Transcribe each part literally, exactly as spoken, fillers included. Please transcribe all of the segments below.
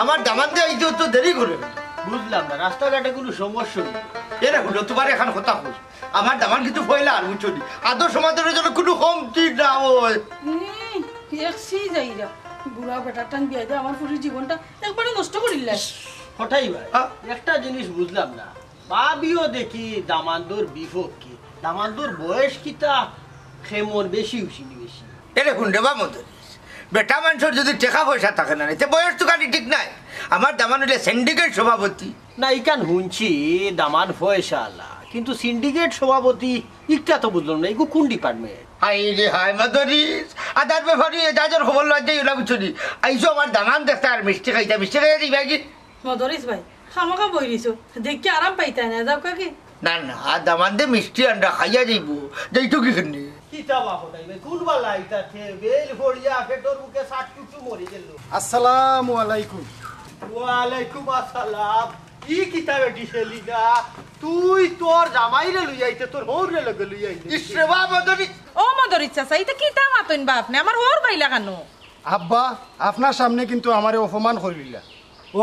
আমার দামান্দে আইতে তো দেরি করে। বুঝলাম না, রাস্তাঘাটে কুনু সমস্যা অইছে? এরে হুনো, তুমারে একখান কথা কই, আমার দামান কিন্তু পয়লা আর, বুঝছো নি? আদর সমাদরর জন্য কুনু কমতি না অয়। হুম, দেখছি যাইরা, বুড়া বেটার টান বিয়া দিয়া আমার ফুরির জীবনটা একবারে নষ্ট করিলাইলা। কটাই ভাই, হ্যাঁ? একটা জিনিস বুঝলাম না, ভাবিও দেখি দামান্দর বিপক্ষে। দামান্দর বয়স কিতা, কেমন, বেশি অইছে নি বেশি? এরে হুন রে বা মদরিছ, বেটা মানষর যুদি টেকা পয়সা থাকে না, তে বয়স তো খালি ঠিক নায়। আমার দামান অইলে সিন্ডিকেট সভাপতি। না, ইখান হুনছি দামান পয়সাআলা, কিন্তু সিন্ডিকেট সভাপতি ইটা তো বুঝলাম না, ইগু কুন ডিপার্টমেন্ট? হায় রে হায় মদরিছ, আদার ব্যাপারে এ জাজর খবর লওয়া যাই ওলা, বুঝছো নি? আইছো আমার দামান দেখতা আর মিষ্টি খাইতা, মিষ্টি খাইয়া দিবা কি? মদরিছ ভাই, খামোখা বই রইছো, দেখি আরাম পাইতায় না, যাউক্কা গি। না না, দামান্দে মিষ্টি আনরা, খাইয়া যাইবো, যাইতো কি কেনে? কিতা বা কটাই ভাই, কুন বালা ইতা তে বেল ফড়িয়া পেটর ভুকে সাত কুটু মরি গেল। আসসালামু আলাইকুম। ওয়ালাইকুম আসসালাম। ই কিতা বেটি ছেলি না, তুই তোর জামাইরে লইয়া আইতে, তোর হউররে লগে লইয়া আইতে। ইস রে বা মদরিছ। ও মদরিছ চাচা, ইতা কিতা মাতইন বা আপনে? আমার হউর বাইলা কেনে? আব্বা, আপনার সামনে কিন্তু আমারে অপমান করিলিলা।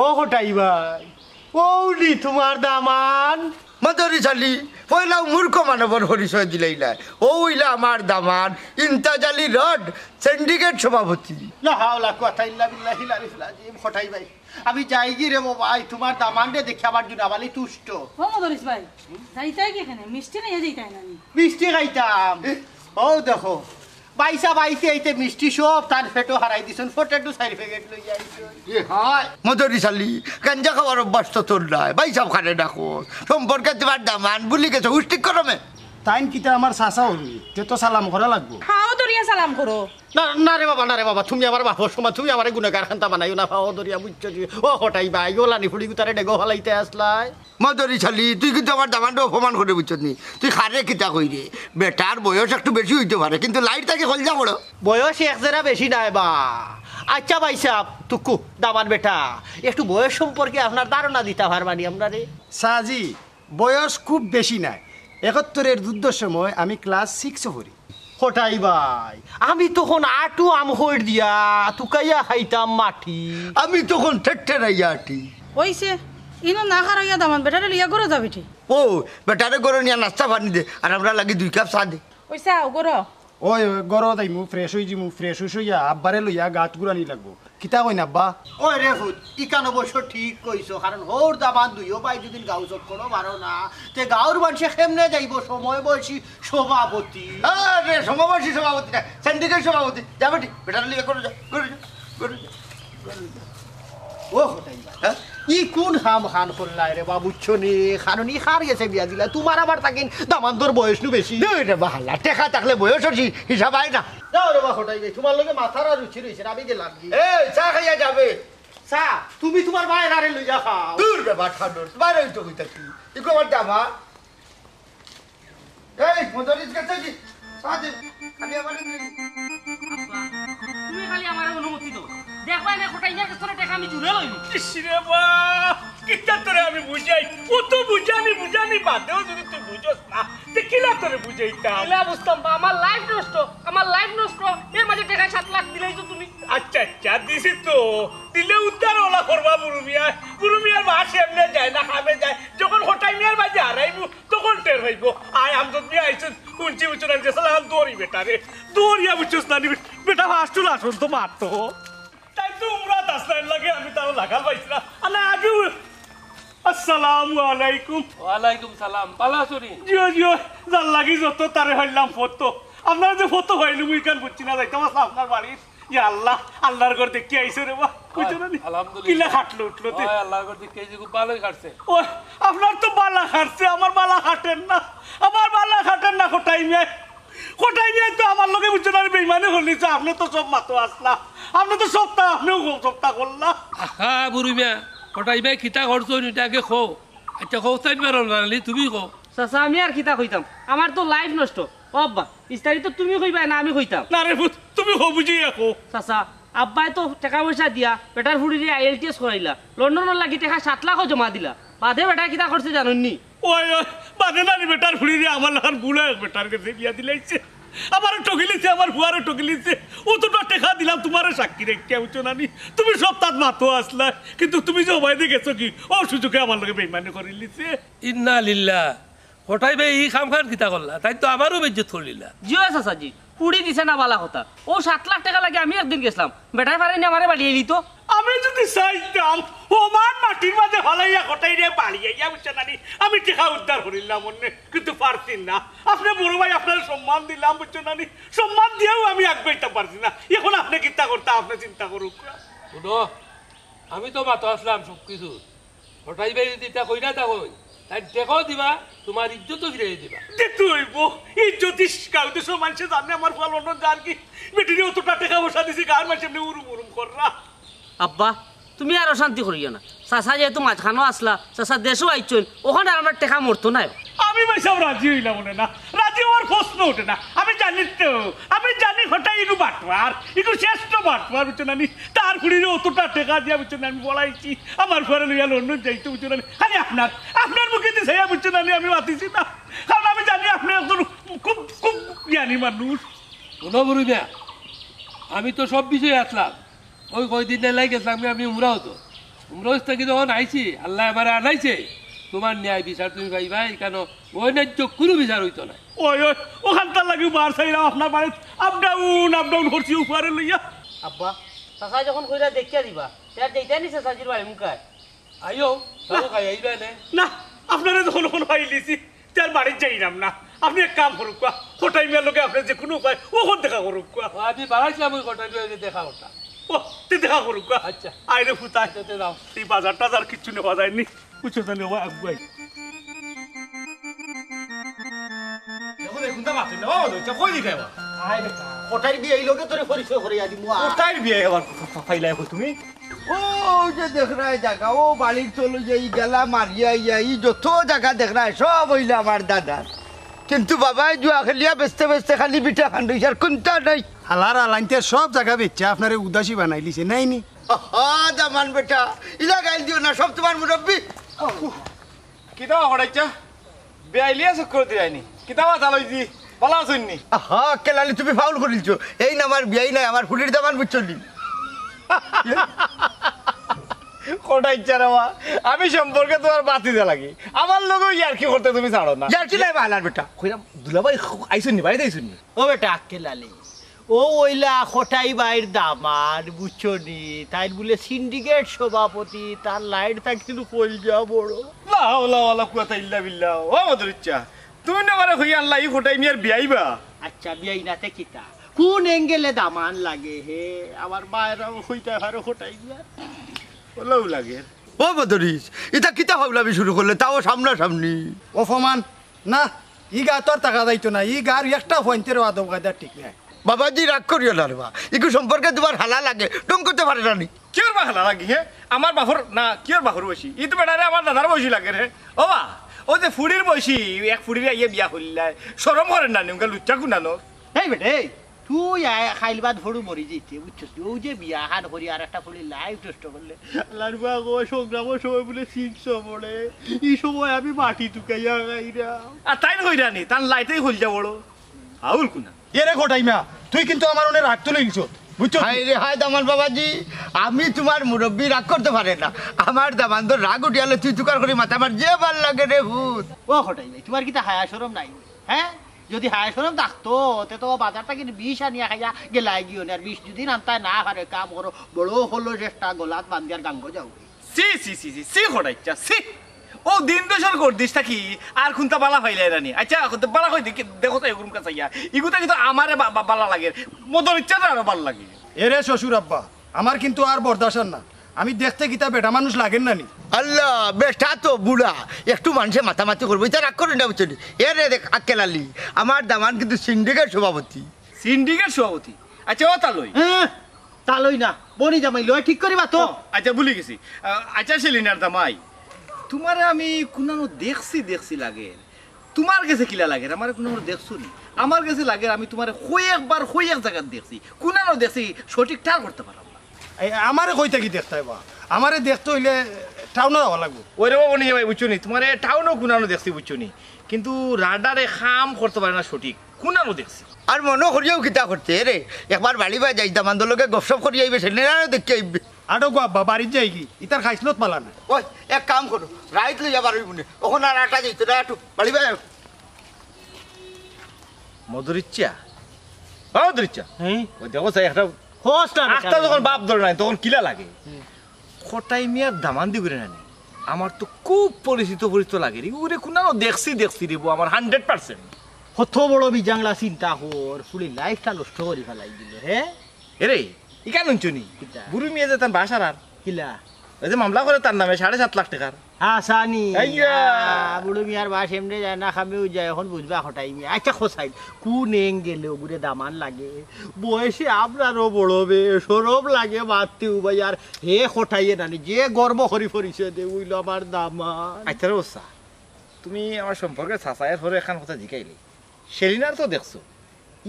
ও কটাই ভাই, অউ নি তুমার দামান। মদরিছ আলী, পয়লাউ মূর্খ মানবর পরিচয় দিলাইলায়। অউ অইলা আমার দামান, ইন্তাজ আলী রড, সিন্ডিকেট সভাপতি। লা হাওলা কুওয়াতা ইল্লা বিল্লাহিল আলিয়্যিল আজিম। কটাই ভাই, আমি যাইগি রে বা ভাই, তুমার দামানরে দেখি আমার জুনাব আলী তুষ্ট। ও মদরিছ ভাই, যাইতায় কি কেনে? মিষ্টি খাইয়া যাইতায় না নি? মিষ্টি খাইতাম। অউ দেখো, ভাইসাব আইতে আইতে মিষ্টি সব তান পেটো হারাই দিছইন, ফটেটু চাইর প্যাকেট লইয়া আইছইন। এ হায়। মদরিছ আলী, গাঞ্জা খাওয়ার অভ্যাস তো তোর নাই, ভাইসাব কারে ডাকো। সম্পর্কে তুমার দামান ভুলি গেছো, হুশ ঠিক করো মে। তাইন কিতা আমার চাচা অইন নি, তে তো সালাম করা লাগবো। পাও ধরিয়া সালাম করো। না, না রে বাবা, না রে বাবা, তুমি আমার বাপর সমান, তুমি আমারে গুনাগার খান্তা বানাইও না, পাও ধরিয়া, বুঝছো নি? ও কটাই ভাই, অলা নি ফুড়িগুতারে ডেগো ফালাইতে আছলায়। মদরিছ আলী, তুই কিন্তু আমার দামানরে অপমান করে, বুঝছত নি? তুই কারে কিতা কইরে? বেটার বয়স একটু বেশি অইতো পারে, কিন্তু লাইট থাকি কইলজা বড়। বয়স এক জেরা বেশি নায় বা। আইচ্ছা ভাইসাব, তুকু, দামান বেটা, একটু বয়স সম্পর্কে আপনার ধারণা দিতা পারবা নি আমরারে? চাচি, বয়স খুব বেশি নায়। একাত্তরর যুদ্ধর সময় আমি ক্লাস সিক্সো পড়ি। কটাই ভাই, আমি তখন আটু আম খইর দিয়া তুকাইয়া খাইতাম মাটি। আমি তখন ঠেরঠেরাইয়া আটি। অইছে, ইনো না খারাইয়া দামান বেটারে লইয়া ঘরো যা বেটি। ও, বেটারে ঘরো নিয়া নাস্তা পানি দে, আর আমরার লাগি দুই কাপ চা দে। অইছে, আও ঘরো। ওই, ওই, ঘরো যাইমু, ফ্রেশ অই যিমু, ফ্রেশ অইয়া আব্বারে লইয়া গাত ঘুরানি লাগবো। কিতা কইন আব্বা? ওই রে ফুত, ইখান অবশ্য ঠিক কইছো, কারণ হউর দামান দুইও ভাই যুদি গাউ চক্করো পারো না, তে গাউর মানষে কেমনে যাইবো সমবয়সী সভাপতি? আরে, সমবয়সী সভাপতি না, সিন্ডিকেট সভাপতি। যা বেটি, বেটারে লইয়া ঘরো যা, ঘরো যা, ঘরো যা, ঘরো যা। ও কটাই ভাই, হ্যাঁ? ই কুন কাম খান করলায় রে বা, বুঝছো নি? কারণ ই কার গেছে বিয়া দিলা, তুমার আবার থাকিন দামান্দর বয়স নু বেশি। দুই রে বাহালা, টেকা থাকলে বয়স অইছে, হিসাব আয় না। যাও রে বা কটাই ভাই, তুমার লগে মাতার আর রুচি রইছে না, আমি গেলাম গি। এই, চা খাইয়া যাবে। চা, তুমি তুমার ভাইরারে লইয়া খাও। দূর রে বা, ঠান্ডা, বাইরে অইতো কইতা কি? ইগু আমার দামান। এই, মদরিছ গেছে কি? চা দে, খালি আমারে দে। আব্বা, তুমি খালি আমারে অনুমতি দেও। দেখবায় নে, কটাই মিয়ার গেছ থনে টেকা আমি জুরে লইমু। ইস রে বা, কিতা তোরে আমি বুঝাই? অত বুঝানি, বুঝানি বাদেও যুদি তুই বুঝস না, তে কিলা তোরে বুঝাইতাম? কিলা বুঝতাম বা, আমার লাইফ নষ্ট, আমার লাইফ নষ্ট। এর মাঝে টেকা সাত লাখ দিলাইছো তুমি। আইচ্ছা, আইচ্ছা, দিছি তো। দিলে উদ্ধার অলা করবা বুরু মিয়া। বুরু মিয়ার মাস এমনে যায় না, কামে যায়। যখন কটাই মিয়ার বাড়ি হারাইমু, তখন টের পাইবো। আয়, আমজাদ মিয়া আইছইন, হুনছি বুঝছো না, গেছলাম দৌড়ি বেটারে। দৌড়িয়া বুঝছস না নি, বেটা ফাস্টুল আসন তো মারতো। তাই তো উমরাত আসলাম লাগে, আমি তাও লাগাল পাইছি না। আল্লাহ, আগে উ-, আসসালামু আলাইকুম। ওয়ালাইকুম সালাম। ভালা আছো নি? জিও, জিও, যার লাগি যত তারে হইলাম ফটো। আপনারা যে ফটো হইলু, মুই কান বুঝছি না, যাইতাম আসলে আপনার বাড়ির। ইয়া আল্লাহ, আল্লাহর ঘর দেখি আইছো রে বা, বুঝছো না নি? আলহামদুলিল্লাহ। কিলা খাটলো উঠলো তে? হয়, আল্লাহর ঘর দেখি আইছি, খুব ভালোই খাটছে। ও, আপনার তো বালা খাটছে, আমার বালা খাটের না, আমার বালা খাটের না, কটাই মিয়া। কটাই মিয়া তো আমার লগে বুঝছো না, বেইমানি করলি তো, আপনি তো সব মাতো আসলা, আপনি তো সবটা, আপনিও সবটা করলা। আহা, বুরু মিয়া, কটাই মিয়া কিতা করছো, এটা আগে কও। আচ্ছা, কও, তাই পারো না, লি, তুমি কও। চাচা, আমি আর কিতা কইতাম, আমার তো লাইফ নষ্ট। ও আব্বা, বিস্তারিত তুমি কইবা না আমি কইতাম? না রে পুত, তুমি কও, বুঝিয়া কও। চাচা, আব্বায় তো টেকা পয়সা দিয়া বেটার ফুড়িরে আইএলটিএস করাইলা, লন্ডনর লাগি টেকা সাত লাখও জমা দিলা, বাদে বেটায় কিতা করছে জানইন নি? ওই, ওই, বাদে নানি বেটার ফুড়িরে আমার লাখান বুড়া এক বেটার গেছে বিয়া দিলাইছে। আমারে ঠগিলিছে, আমার ফুয়ারে ঠগিলিছে। অতটা টেকা দিলাম তুমারে সাক্ষী রাখিয়া, বুঝছো না নি? তুমি সব তাত মাতো আছলায়, কিন্তু তুমি যে অবায়দি গেছো গি, অউ সুযোগে আমার লগে বেইমানি করিলিছে। ইন্না লিল্লাহ। কটাই ভাই, ই কামখান কিতা করলা? তাইন তো আমারও বেইজ্জত করিলিলা। জি অয় চাচাজি, ফুড়ি দিছে না বালা কথা। অউ সাত লাখ টেকা লাগি আমি একদিন গেছলাম, বেটায় পারেনি আমারে বাড়িয়াইলিতো। আমি যুদি চাইতাম, অমান মাটির মাঝে ফালাইয়া কটাইরে বাড়িয়াইয়া, বুঝছো না নি? আমি টেকা উদ্ধার করিলাম অনে, কিন্তু পারছি না। আপনে বড় ভাই, আপনারে সম্মান দিলাম, বুঝছো না নি? সম্মান দিয়াও আমি আগুয়াইতাম পারছি না। অখন আপনে কিতা করতা, আপনে চিন্তা করউক্কা। হুনো, আমি তো মাতো আছলাম সব কিছু। কটাই ভাই যুদি ইতা কইরা তা কই, তাইন টেকাও দিবা, তুমার ইজ্জতও ফিরাইয়া দিবা। দেখতে অইবো, ইজ্জত ইস, গাঁও দেশর মানষে জানে আমার ফুয়া লন্ডন যার গি। বেটিরে অতটা টেকা পয়সা দিছি, গাঁওর মানষে এমনে উরুম উরুম কররা। আব্বা, তুমি আর অশান্তি করিও না। চাচা যেহেতু মাঝখানো আছলা, চাচা দেশও আইছইন, অখন আর আমার টেকা মরতো নায়। আমি ভাইসাব রাজি অইলাম অনে না, রাজি অওয়ার প্রশ্ন উঠে না। আমি জানি তো, আমি জানি কটাই ইগু বাটপার, ইগু শ্রেষ্ঠ বাটপার, বুঝছো না নি? তার ফুড়িরে অতটা টেকা দিয়া, বুঝছো না, আমি বলাইছি, আমার ফুয়ারে লইয়া লন্ডন যাইতো, বুঝছো না নি? খালি আপনার, আপনার মুখেদি চাইয়া, বুঝছো না নি, আমি মাতিছি না, কারণ আমি জানি আপনে একজন খুব, খুব জ্ঞানী মানুষ। হুনো বুরু মিয়া, আমি তো সব বিষয়ে আছলাম, অউ কয়দিন লাই গেছলাম গি আমি উমরাও তো। উমরাও থাকি যখন আইছি, আল্লায় আমারে আনাইছে, তুমার ন্যায় বিচার তুমি পাইবায়, কেনে অউ ন্যায্য কুনু বিচার অইতো নায়। ওই, ওই, অখানতার লাগি বার চাইলাম আপনার বাড়িত, up down, up down করছি অউ ফুয়ারে লইয়া। আব্বা, চাচায় যখন কইরা দেখিয়া দিবা, তে আর যাইতায় নি চাচাজির বাড়ি মুখায়? আইও, চলো খাই, আইবা নে। না, আপনারে যখন অখন পাইলিছি, তে আর বাড়িত যাইরাম না। আপনে এক কাম করউক্কা, কটাই মিয়ার লগে আপনে যে কুনু উপায় অখন দেখা করউক্কা। ও, আমি বাড়াইছিলাম অউ কটাই মিয়ার লগে দেখা করতাম। ও, তে দেখা করউক্কা। আচ্ছা। আইরে ফুতায়। আচ্ছা, তে যাও। এই বাজার টাজার কিচ্ছু নেওয়া যায়নি। বুঝছো তাইলে, ও আগুয়াই। দেখো, দেখুন তো মাতুন না, ও, ওইটা কই দিতে এবার? আয় বেটা, কটাই বিয়াই লগে তোরে পরিচয় করাইয়া দিমু, আ। কটাই বিয়াই আবার ফা-, ফা-, ফাইলাই কই তুমি? ও যে দেখরায় জাগা, অউ বাড়ির তলো যে ই গেলা মারিয়া ইয়া, ই যত জাগা দেখরায়, সব অইলা আমার দাদার। কিন্তু বাবায় জুয়া খেলিয়া বেচতে বেচতে খালি ভিটা খান্ডইছে, আর কুন্তা নাই। হালার আলাইন্তে সব জাগা বেচিয়া আপনারে উদাসী বানাইলিছে, নায় নি? আহা, দামান বেটা, ইলা গাইল দিও না, সব তুমার মুরব্বি। কিতা বা কটাইচ্ছা? বেআইলিয়া চক্কর দিরায়নি। কিতা বা চালাইছি? বালা আছইন নি? আহা, আক্কেল আলী, তুমি ফাউল করিলছো। এইন আমার বিয়াই নায়, আমার ফুড়ির দামান, বুঝছো নি? কটাইচ্ছা রে বা, আমি সম্পর্কে তুমার বাতিজা লাগি। আমার লগেও ইয়ার্কি করতে তুমি ছাড়ো না। ইয়ার্কি নায় বা হালার বেটা। কইরাম, দুলাভাই আইছইন নি, বাড়িত আইছইন নি? ও বেটা আক্কেল আলী, অউ অইলা কটাই ভাইর দামান, বুঝছো নি? তাইন বুলে সিন্ডিকেট সভাপতি, তার লাইট থাকি কিন্তু কইলজা বড়। লা হাওলা ওয়ালা কুওয়াতা ইল্লা বিল্লাহ। ও মদরিচ্ছা, তুমি না আমারে কইয়া আনলা ই কটাই মিয়ার বিয়াই বা? আচ্ছা, বিয়াই না তে কিতা? কুন অ্যাঙ্গেলে দামান লাগে হে? আমার মায়েরাও কইতা পারে কটাই মিয়া। ওলাও লাগে। ও মদরিছ, ইতা কিতা ফাউলামি শুরু করলে, তাও সামনাসামনি? অপমান। না, ই গাত আর থাকা যাইতো না, ই গার একটা পয়েন্টেরও আদব কায়দা ঠিক নাই। বাবাজি, রাগ করিও না রে বা, ইগু সম্পর্কে তুমার হালা লাগে, ঢং করতে পারে না নি। কিওর বা হালা লাগে, হে? আমার বাপর না, কিওর বাপর বয়সী? ই তো বেটারে আমার দাদার বয়সী লাগে রে। ও বা, অউ যে ফুড়ির বয়সী, এক ফুড়িরে আইয়া বিয়া করিলায়, শরম করের না নি, উনকা লুচ্চা কুনানো। এই বেটা, এই, তুই আয়, খাইল বাদ ফড়ু মরি যাইতে, বুঝছস নি? অউ যে বিয়া হান করি আর একটা ফুড়ি লাইফ নষ্ট করলে। আল্লার বা গো, সংগ্রামর সময় বুলে সিক্স পড়ে। ই সময় আমি মাটি তুকাইয়া খাইরাম। আর তাইন কইরা নি, তান লাইটেই কইলজা বড়। আউল কুনা। এরে কটাই মিয়া, তুই কিন্তু আমার অনে রাগ তুলিলিছস, বুঝছস নি? হায় রে হায়, দামান বাবাজি, আমি তুমার মুরব্বি, রাগ করতে পারে না। আমার দামান্দর রাগ উঠিয়ালে তুই তুকার করি মাত, আমার যে ভালা লাগে রে পুত। ও কটাই ভাই, তুমার কিতা হায়া শরম নাই? হে? যুদি হায় শরম থাকতো, তে তো বাজার থাকি বিষ আনিয়া খাইয়া গেলায় গিয়া নে। আর বিষ যুদি আনতায় না পারো, কাম করো, বড় হলো যেটা গলাত বান্ধিয়ার গাঙ্গো যাও। ছি, ছি, ছি, ছি, ছি, কটাইচ্ছা, ছি। অউ দিন দশর গর্দিশ থাকি আর কুনতা বালা পাইলায় না নি? আচ্ছা, বালা কই দেখি, দেখো তো এগুর মুখা চাইয়া। ইগু থাকি তো আমারে বা-, বা-, বালা লাগে, মদরিচ্ছারে আরো বালা লাগে। এরে শ্বশুর আব্বা, আমার কিন্তু আর বরদাস্ত অর না। আমি দেখতে কিতা বেটা মানুষ লাগের না নি? আল্লাহ, বেটা তো বুড়া, একটু মানষে মাতামাতি করবো, ইতা রাগ করইন না, বুঝছো নি? এরে দেখ, আক্কেল আলী, আমার দামান কিন্তু সিন্ডিকেট সভাপতি। সিন্ডিকেট সভাপতি? আচ্ছা, ও তালই। হ্যাঁ, তালই না, বনি জামাই লয় ঠিক করিবা তো। ও, আচ্ছা, ভুলি গেছি। আহ, আচ্ছা, সেলিনার দামাই, তুমারে আমি কুনানো দেখছি দেখছি লাগের। তুমার গেছে কিলা লাগের? আমারে কুনানো দেখছো নি? আমার গেছে লাগের আমি তুমারে কয়েকবার কয়েক জাগাত দেখছি, কুনানো দেখছি সঠিক ঠার করতে পারলাম না। এই, আমারে কই থাকি দেখতায় বা? আমারে দেখতে অইলে টাউনো যাওয়া লাগবো। ওরে বাবা, নিয়ে ভাই, বুঝছো নি? তুমারে টাউনো কুনানো দেখছি, বুঝছো নি? কিন্তু রাডারে কাম করতে পারে না সঠিক। কুনানো দেখছি। আর মনো করিয়াও কিতা করতে রে? একবার বাড়ি বায় যাই, দামান্দর লগে গপসপ করি আইবে, সেনে আরো দেখি আইবে। আডো গো আব্বা, বাড়িত যাইগি, ইতার খাইছলত বালা না। ওই, এক কাম করো, রাইত লইয়া বারইবো নে, অখন আর আটা যাইতো না, একটু বাড়ি বায়। মধুরিচ্ছা, ও মধুরিচ্ছা, হ্যাঁ? ওই দেখো চাই একটা কষ্ট আর আখতা যখন বাপ ধরে নাই, তখন কিলা লাগে? হুম। কটাই মিয়ার দামান্দি করে নানি। আমার তো খুব পরিচিত পরিচিত লাগে রে। ওরে কুনাও দেখছি, দেখছি রে বউ, আমার হান্ড্রেড পার্সেন্ট। কত বড় বিজাংলা চিন্তা কর, ফুড়ি লাইফটা নষ্ট করি ফালাই দিল, হে? এরে, ইখান হুনছো নি? কিতা? বুরু মিয়া যে তার বাসার আর। কিলা? ওই যে মামলা করে তার নামে সাড়ে সাত লাখ টাকার। আসানি। আইয়া। আ, বুরু মিয়ার বাস এমনে যায় না, খামেও যায়, অখন বুঝবা কটাই মিয়া। আচ্ছা, খোসাই, কোন অ্যাঙ্গেলে ওগুরে দামান লাগে? বয়সে আপনারও বড় বে, শরম লাগে মাততেও ভাই, আর হে কটাইয়ে নানি, যে গর্ব করি পরিচয় দে, অইলো আমার দামান। আচ্ছা রে ওস্তাদ, তুমি আমার সম্পর্কে চাচায়ের হরে একখান কথা জিকাইলে, সেলিনার তো দেখছো,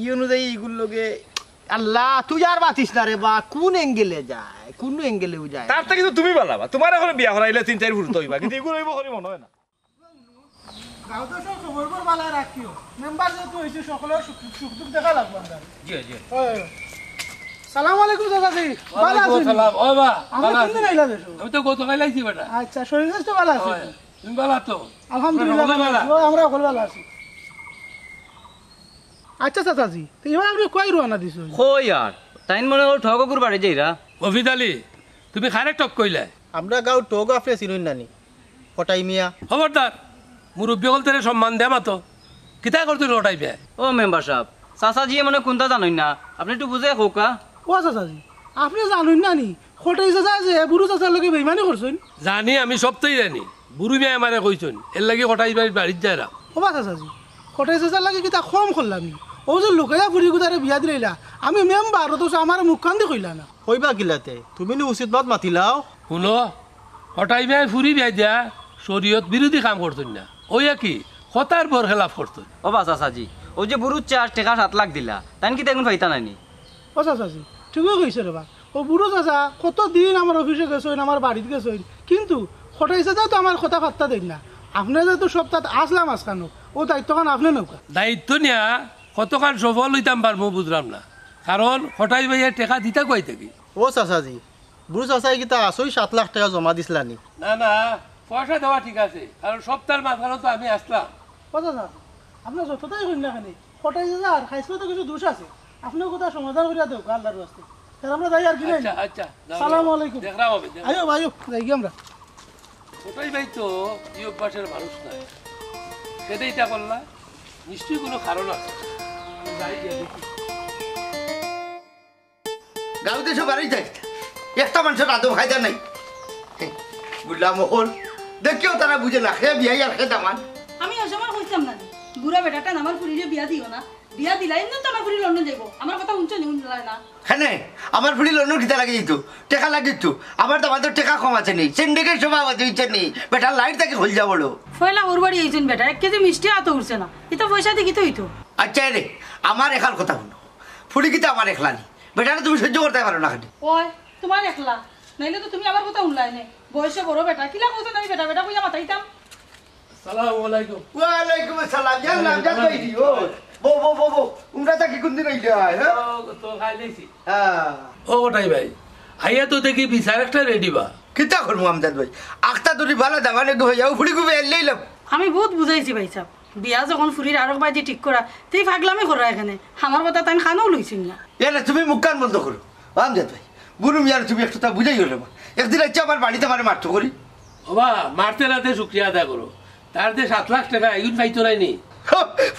ই অনুযায়ী ইগুর লগে আল্লাহ, তুই আর মাতিস না রে বা, কোন অ্যাঙ্গেলে যায়, কোন অ্যাঙ্গেলেও যায়। তার থেকে তো তুমি বালা বা, তোমার এখন বিয়া করাইলে তিন চাইর ফুরুত অইবা, কিন্তু ইগুর অইবো করি মনে হয় না। গাঁও তো সব খবর খবর বালা রাখিও। মেম্বার যেহেতু হইছে, সকলের সুখ, সুখ দুখ দেখা লাগবো আমরা। জি, জি। ওই, সালাম আলাইকুম চাচাজি, বালা ওয়ালাইকুম আছেন? আসসালাম। ওই বা, আপনি বালা কোন আছি। দিন আইলা দেশো? আমি তো গতকাল আইছি বেটা। আচ্ছা, শরীর স্বাস্থ্য বালা আছে? ওই, তুমি বালা তো? আলহামদুলিল্লাহ, আমরা সকলে বালা। বালা। ওই, আমরা সকলে বালা আছি। আচ্ছা চাচাজি, তো এবার আপনি কই রওনা দিছইন? কই আর? তাইন মনে হয় ঠগ অগুর বাড়ি যাইরা। মফিজ আলী, তুমি কারে ঠগ কইলায়? আমরা গাঁও ঠগ আপনি চিনইন নানি? কটাই মিয়া। খবরদার, মুরব্বি অকলতরে সম্মান দে মাতো। কিতা করছইন কটাই মিয়ায়? ও মেম্বার সাব, চাচাজিয়ে মনে কুনতা জানইন না, আপনি একটু বুঝাই কউক্কা। ও চাচাজি, আপনি জানইন না নি? কটাই চাচা যে বুরু চাচার লগে বেইমানি করছইন। জানি, আমি সবতাই জানি। বুরু মিয়ায় আমারে কইছইন, এরলাগি কটাই ভাইর বাড়িত যাইরাম। ও বা চাচাজি, কটাই চাচার লাগি কিতা কম করলাম নি? ও যে লুকাইয়া ফুড়ি গুতারে বিয়া দিলাইলা, আমি মেম্বার, অথচ আমার মুখখান দি কইলা না। কইবা কিলাতে? তুমি নি উচিত মাত মাতিলাও। হুনো, কটাই ভাই ফুড়ি বিয়া দিয়া শরীয়ত বিরোধী কাম করছইন না, অইয়া কি কথার বর খেলাফ করছইন। ও বা চাচাজি, ও যে বুরু চাচায় টেকা সাত লাখ দিলা, তাইন কিতা এগুন পাইতা নায় নি? ও চাচাজি, ঠিকই কইছো রে বা। ও বুরু চাচা কত দিন আমার অফিসো গেছইন, আমার বাড়িত গেছইন, কিন্তু কটাই চাচায় তো আমার কথা পাত্তা দেইন না। আপনে যেহেতু সব তাত আছলা মাঝখানো, ও দায়িত্বখান আপনে নেউক্কা। দায়িত্ব নিয়া কতখান সফল অইতাম পারমু বুঝরাম না, কারণ কটাই ভাইয়ে টেকা দিতা কই থাকি। ও চাচাজি, বুরু চাচায় কিতা আসই সাত লাখ টেকা জমা দিছলা নি? না, না, পয়সা দেওয়া ঠিক আছে, কারণ সবতার মাঝখানো তো আমি আছলাম। ও চাচা, আপনে যততাই কইন না কেনে, কটাই চাচার খাইছলতো কিছু দুষ আছে, আপনে অউ কথা সমাধান করিয়া দেউক্কা আল্লার ওয়াস্তে। তে আমরা যাই আর কি নাই? আচ্ছা, আচ্ছা, যাও, সালামু যাও। আলাইকুম। দেখরাম হবে, দেখরাম। আইও, আইও, যাইগি আমরা। কটাই ভাই তো ই অভ্যাসের মানুষ নায়। কেনে ইতা করলা? নিশ্চয়ই কুনু কারণ আছে। যাই গিয়া দেখি। গাঁও দেশো বাড়ি যাই, একটা মানষর আদব কায়দা নাই। বুড়া মহল, দেখিও তারা বুঝে না, হে বিয়াই আর হে দামান। আমি অউ সময় কইতাম না নি, বুড়া বেটাটায় আমার ফুড়িরে বিয়া দিও না, বিয়া দিলাইমু না তো আমার ফুড়ি লন্ডন যাইবো। আমার কথা হুনছো নি, হুনলায় না? কেনে, আমার ফুড়ি লন্ডন কিতা লাগি যাইতো? টেকা লাগি যাইতো? আমার দামান্দর টেকা কম আছে নি, সিন্ডিকেট সভাপতি অইছে নি, বেটার লাইট থাকি কইলজা বড়। পয়লা হউর বাড়ি আইছইন বেটা, এক কেজি মিষ্টি আতো উঠছে না, ইতা পয়সা দি কিতা অইতো? আচ্ছা রে, আমার একখান কথা হুনো, ফুড়ি কিতা আমার একলা নি? বেটারে তুমি সহ্য করতায় পারো না কেনে? ওই, তুমার একলা। নাইলে তো তুমি আমার কথা হুনলায় নে। বয়সে বড় বেটা, কিলা কও তো নায় বেটা, বেটা কইয়া মাতাইতাম। আসসালামু আলাইকুম। ওয়ালাইকুম আসসালাম। ইয়া নামজাদ ভাই নি, ও। বউ, বউ, বউ, বউ। উমরা থাকি কুনদিন আইলায়, হে? ও, তো খাই লইছি। হ্যাঁ। ও কটাই ভাই, আইয়া তো দেখি বিচার একটা রেডি বা। কিতা করমু আমজাদ ভাই? আখতা ধরি বালা দামানে গো হইয়া, ও ফুড়ি গো বের লইলাম। আমি বউত বুঝাইছি ভাইসাব। বিয়া যখন ফুড়ির আরক বায়দি ঠিক করা, তে ই ফাগলামি করা এখানে। আমার কথা তাইন কানোউ লইছইন না। এরে, তুমি মুখখান বন্ধ করো। ও আমজাদ ভাই, বুরু মিয়ারে তুমি একটুতা বুঝাইও রে বা। একদিন আইচ্ছা আমার বাড়িত আমারে মারতো করি। ওবা, মারতে নাতে শুকরিয়া আদায় করো। তার যে সাত লাখ টেকা, ইগুন পাইতো নায় নি। হ,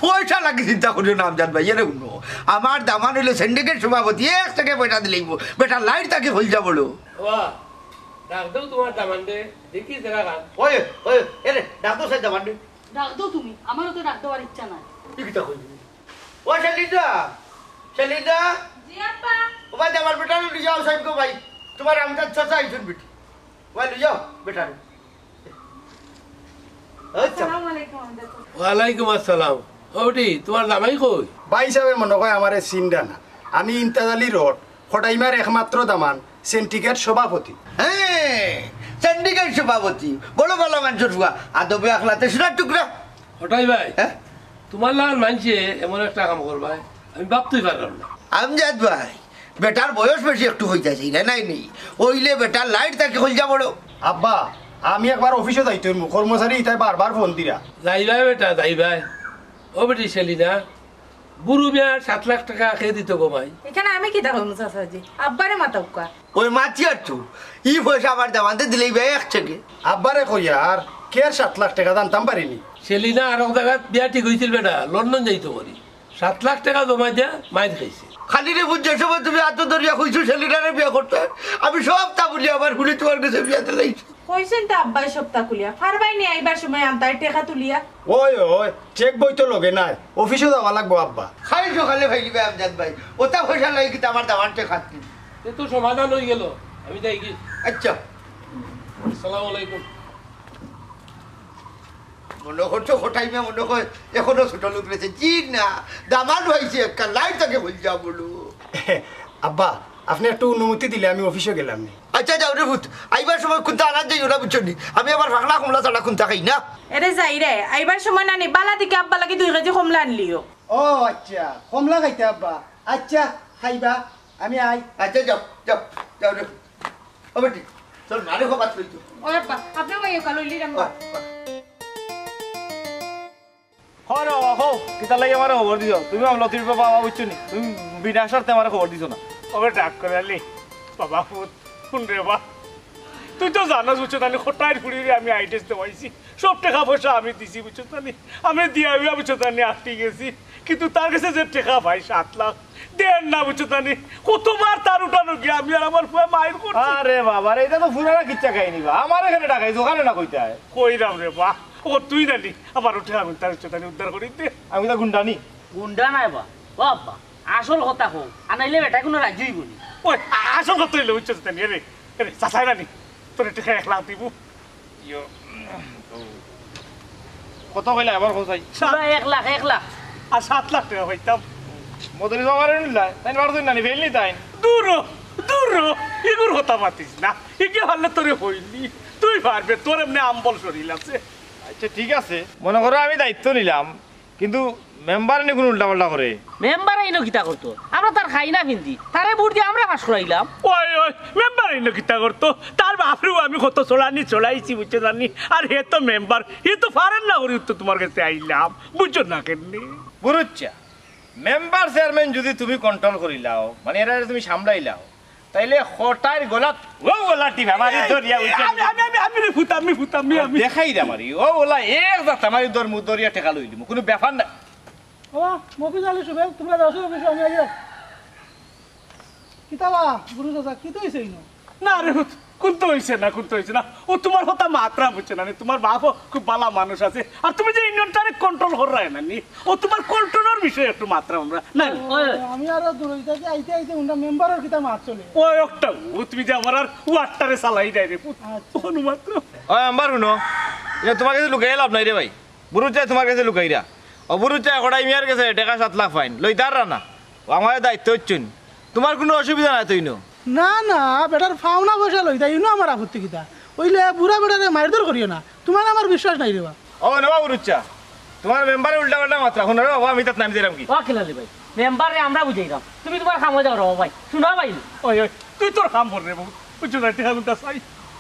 পয়সা লাগি চিন্তা করিও না আমজাদ ভাই, এরে হুনো। আমার দামান অইলো সিন্ডিকেট সভাপতি, এক টেকা পয়সা দিলাইবো। বেটার লাইট থাকি কইলজা বড়। ওবা, ডাক দেও তুমার দামানরে, দেখি জেরা খান। ওই, ওই, এরে, ডাক দেও সাইর দামানরে। ডাক দেও তুমি, আমারও তো ডাক দেওয়ার ইচ্ছা নাই। ই কিতা কইলি? ও শালিদা, শালিদা। জি আব্বা। ও ভাই, আমার বেটারে লইয়া আও সাইড গো ভাই। তুমার আমজাদ চাচা আইছইন বেটি। ভাই, লইয়া আও বেটারে। আচ্ছা। আসসালামু আলাইকুম আমজাদ চাচা। ওয়ালাইকুম আসসালাম। ও বেটি, তুমার জামাই কই? ভাইসাবে মনো কয় আমারে চিনরা না। আমি ইমতাজ আলী রোড, কটাইমার একমাত্র দামান, সিন্ডিকেট সভাপতি। হ্যাঁ, সিন্ডিকেট সভাপতি, বড় বালা মানষর ফুয়া, আদবে আখলাতে সোনার টুকরা। কটাই ভাই, হ্যাঁ? তুমার লাখান মানষে এমন একটা কাম করবায়, আমি ভাবতেউ পারলাম না। আমজাদ ভাই, বেটার বয়স বেশি একটু অইতাছে, না নাই নি? অইলে বেটার লাইট থাকি কইলজা বড়। আব্বা, আমি একবার অফিসো যাইতাম, কর্মচারী ইতায় বারবার ফোন দিরা। যাইবায় বেটা, যাইবায়। ও বেটি সেলিনা, বুরু মিয়ার সাত লাখ টেকা কে দিতো গো মাই? ইখানো আমি কিতা কইমু চাচাজি? আব্বারে মাতউক্কা। অয় মাতিয়ার তো, ই পয়সা আমার দামান্দে দিলেই বা এক চেকে। আব্বারে কইয়ার, কের সাত লাখ টেকা জানতাম পারিনি। সেলিনা আরক জাগাত বিয়া ঠিক অইছিল বেটা, লন্ডন যাইতো করি। সাত লাখ টেকা জমা দিয়া মাইর খাইছে। খালি রে বুঝছো, সময় তুমি আতো ধরিয়া কইছো সেলিনারে বিয়া করতে, আমি সবতা ভুলি আমার হুলি তুমার গেছে বিয়া দিলাইছি। কইছইন তো আব্বায় সবতা খুলিয়া। পারবায় নি আইবার সময় আনতায় টেকা তুলিয়া। ওই, ওই, চেক বই তো লগে নাই, অফিসো যাওয়া লাগবো আব্বা। খালি সকালে ফাইলিবা আমজাদ ভাই, অতা পয়সা লাগি কিতা আমার দামান্দে খাত নি? এ তো সমাধান অইগেল, আমি যাইগি। আচ্ছা। আসসালামু আলাইকুম। মনো করছো কটাই মিয়া মনো কয় এখনো ছোট লোক রইছে? জি না, দামান্দ অইছে একটা, লাইট থাকি কইলজা বড়। আব্বা, আপনে একটু অনুমতি দিলে আমি অফিসো গেলাম নি। আচ্ছা, যাও রে পুত, আইবার সময় কুন্তা আনাত যাইও না, বুঝছো নি? আমি আবার পাকলা কমলা ছাড়া কুন্তা খাই না। এরে যাই রে, আইবার সময় নানি বালা দেখি আব্বার লাগি দুই কেজি কমলা আনলিও। ও আচ্ছা, কমলা খাইতা আব্বা? আচ্ছা, খাইবা, আমি আই। আচ্ছা, যাও, যাও, যাও রে। ও বেটি, চল, মারে খবর লইতো। ও আব্বা, আপনে ওই ওকা লইলি রে আম্মা। ও, ও। খবর বাবা, কও, কিতার লাগি আমারে খবর দিছো? তুমি আমলতির বাবা, বুঝছো নি? তুমি বিনা শর্তে আমারে খবর দিছো না। ওরে ডাক করে আলি, বাবা পুত, হুন রে বা। তুই তো জানোস, বুঝছো তানি, কটাইর ফুড়িরে আমি আইটেস দেওয়াইছি। সব টেকা পয়সা আমি দিছি, বুঝছো তানি? আমি দিয়া আমি, বুঝছো তানি, আটকি গেছি। কিন্তু তার গেছে যে টেকা পাই সাত লাখ, দেয় না, বুঝছো তানি? কতবার তার উঠানো গিয়া আমি আর আমার ফুয়া মাইর করছি। আরে বাবা রে, ইটা তো ফুরানা কিচ্ছা কাহিনী বা। আমারে কেনে ডাকাইছো, অখানো না কইতায়। কইরাম রে বা। ও তুই নানি, আমার টেকা আমি তার, বুঝছো তানি, উদ্ধার করি দে। আমি তো গুন্ডা নি। গুন্ডা নায় বা। ও আব্বা, আসল কথা কও, আনাইলে বেটা কুনু রাজি অইবো নি। ওই, আ-, আসল কথা অইলো, বুঝছো তানি, এরে, এরে, চাচায় নানি, তোরে টেকা এক লাখ দিবো। ইয়ো, ও। কত কইলা আবার কও চাই? পুরা এক লাখ, এক লাখ। আর সাত লাখ টেকা পাইতাম। মদরি জমারে নিলাই, তাইন বার দিন নানি, ফেল নি তাইন। দূর হ, দূর হ, ইগুর কথা মাতিস না। ইগে পারলে তোরে কইলি, তুই পারবে, তোর এমনে আম্বল শরীল আছে। আচ্ছা, ঠিক আছে, মনো করো আমি দায়িত্ব নিলাম, কিন্তু মেম্বারে নি কুনু উল্টাপাল্টা করে। মেম্বারে ইনো কিতা করতো? আমরা তার খাই না ফিন্দি, তারে ভোট দিয়া আমরা পাস করাইলাম। ওই, ওই, মেম্বারে ইনো কিতা করতো? তার বাপরেও আমি কত চড়ানি চড়াইছি, বুঝছো তানি? আর হে তো মেম্বার, হে তো পারের না করি তো তুমার গেছে আইলাম, বুঝছো না কেনে? বুরুচ্চা, মেম্বার চেয়ারম্যান যুদি তুমি কন্ট্রোল করিলাও, মানে এরারে তুমি সামলাইলাও, তাইলে কটাইর গলাত অউ গলা টিপা মারি ধরিয়া অইছে। আমি, আমি, আমি, আমি রে ফুত, আমি ফুত, আমি, আমি। দেখাই দে আমারে, অউ গলা এক জাত আমারে ধরমু, ধরিয়া টেকা লইলিমু, কুনু ব্যাপার না। ও, মফিজ আলী সুবেল, তুমরা যাও, সুবেল, আমি আগে। কিতা বা, গুরু চাচা, কিতা অইছে ইনো? না রে ফুত, কুন্তা অইছে না, কুন্তা অইছে না। অউ তুমার কথা মাতরাম, বুঝছো না নি? তুমার বাপও খুব বালা মানুষ আছে। আর তুমি যে ইউনিয়নটারে কন্ট্রোল কররায় না নি, অউ তুমার কন্ট্রোলর বিষয়ে একটু মাতরাম আমরা। না নি? ও, আমি আরো দূর অইতাছি, আইতে আইতে হুনরাম মেম্বারর কিতা মাত চলে। ও একটা, অউ তুমি যে আমার আর ওয়ার্ডটারে চালাইরায় রে ফুত। আচ্ছা। অনুমাত্র। ওই মেম্বার হুনো, ইটা তুমার গেছে লুকাইয়া লাভ নাই রে ভাই। বুরুচ্চায় তুমার গেছে লুকাইরা। অউ বুরুচ্চায় কটাই মিয়ার গেছে টেকা সাত লাখ পাইন, লইতারা না। অউ আমারে দায়িত্ব দিছইন। তুমার কুনু অসুবিধা নাই তো ইনো? না, না, বেটার পাওনা পয়সা লইতা, ইনো আমার আপত্তি কিতা? অইলে বুড়া বেটারে মাইরধর করিও না, তুমার আমার বিশ্বাস নাই রে বা। ও না বা বুরুচ্চা, তুমার মেম্বারে উল্টাপাল্টা মাতরা, হুনো রে বাবা, আমি তাত নামি দিরাম কি? ও কিলালি ভাই, মেম্বাররে আমরা বুঝাইরাম, তুমি তুমার কামো যাও রে বাবা ভাই। হুনো ভাই। ওই, ওই, তুই তোর কাম কর রে বাবু, বুঝছো না, টেকা কুন্তা চাই।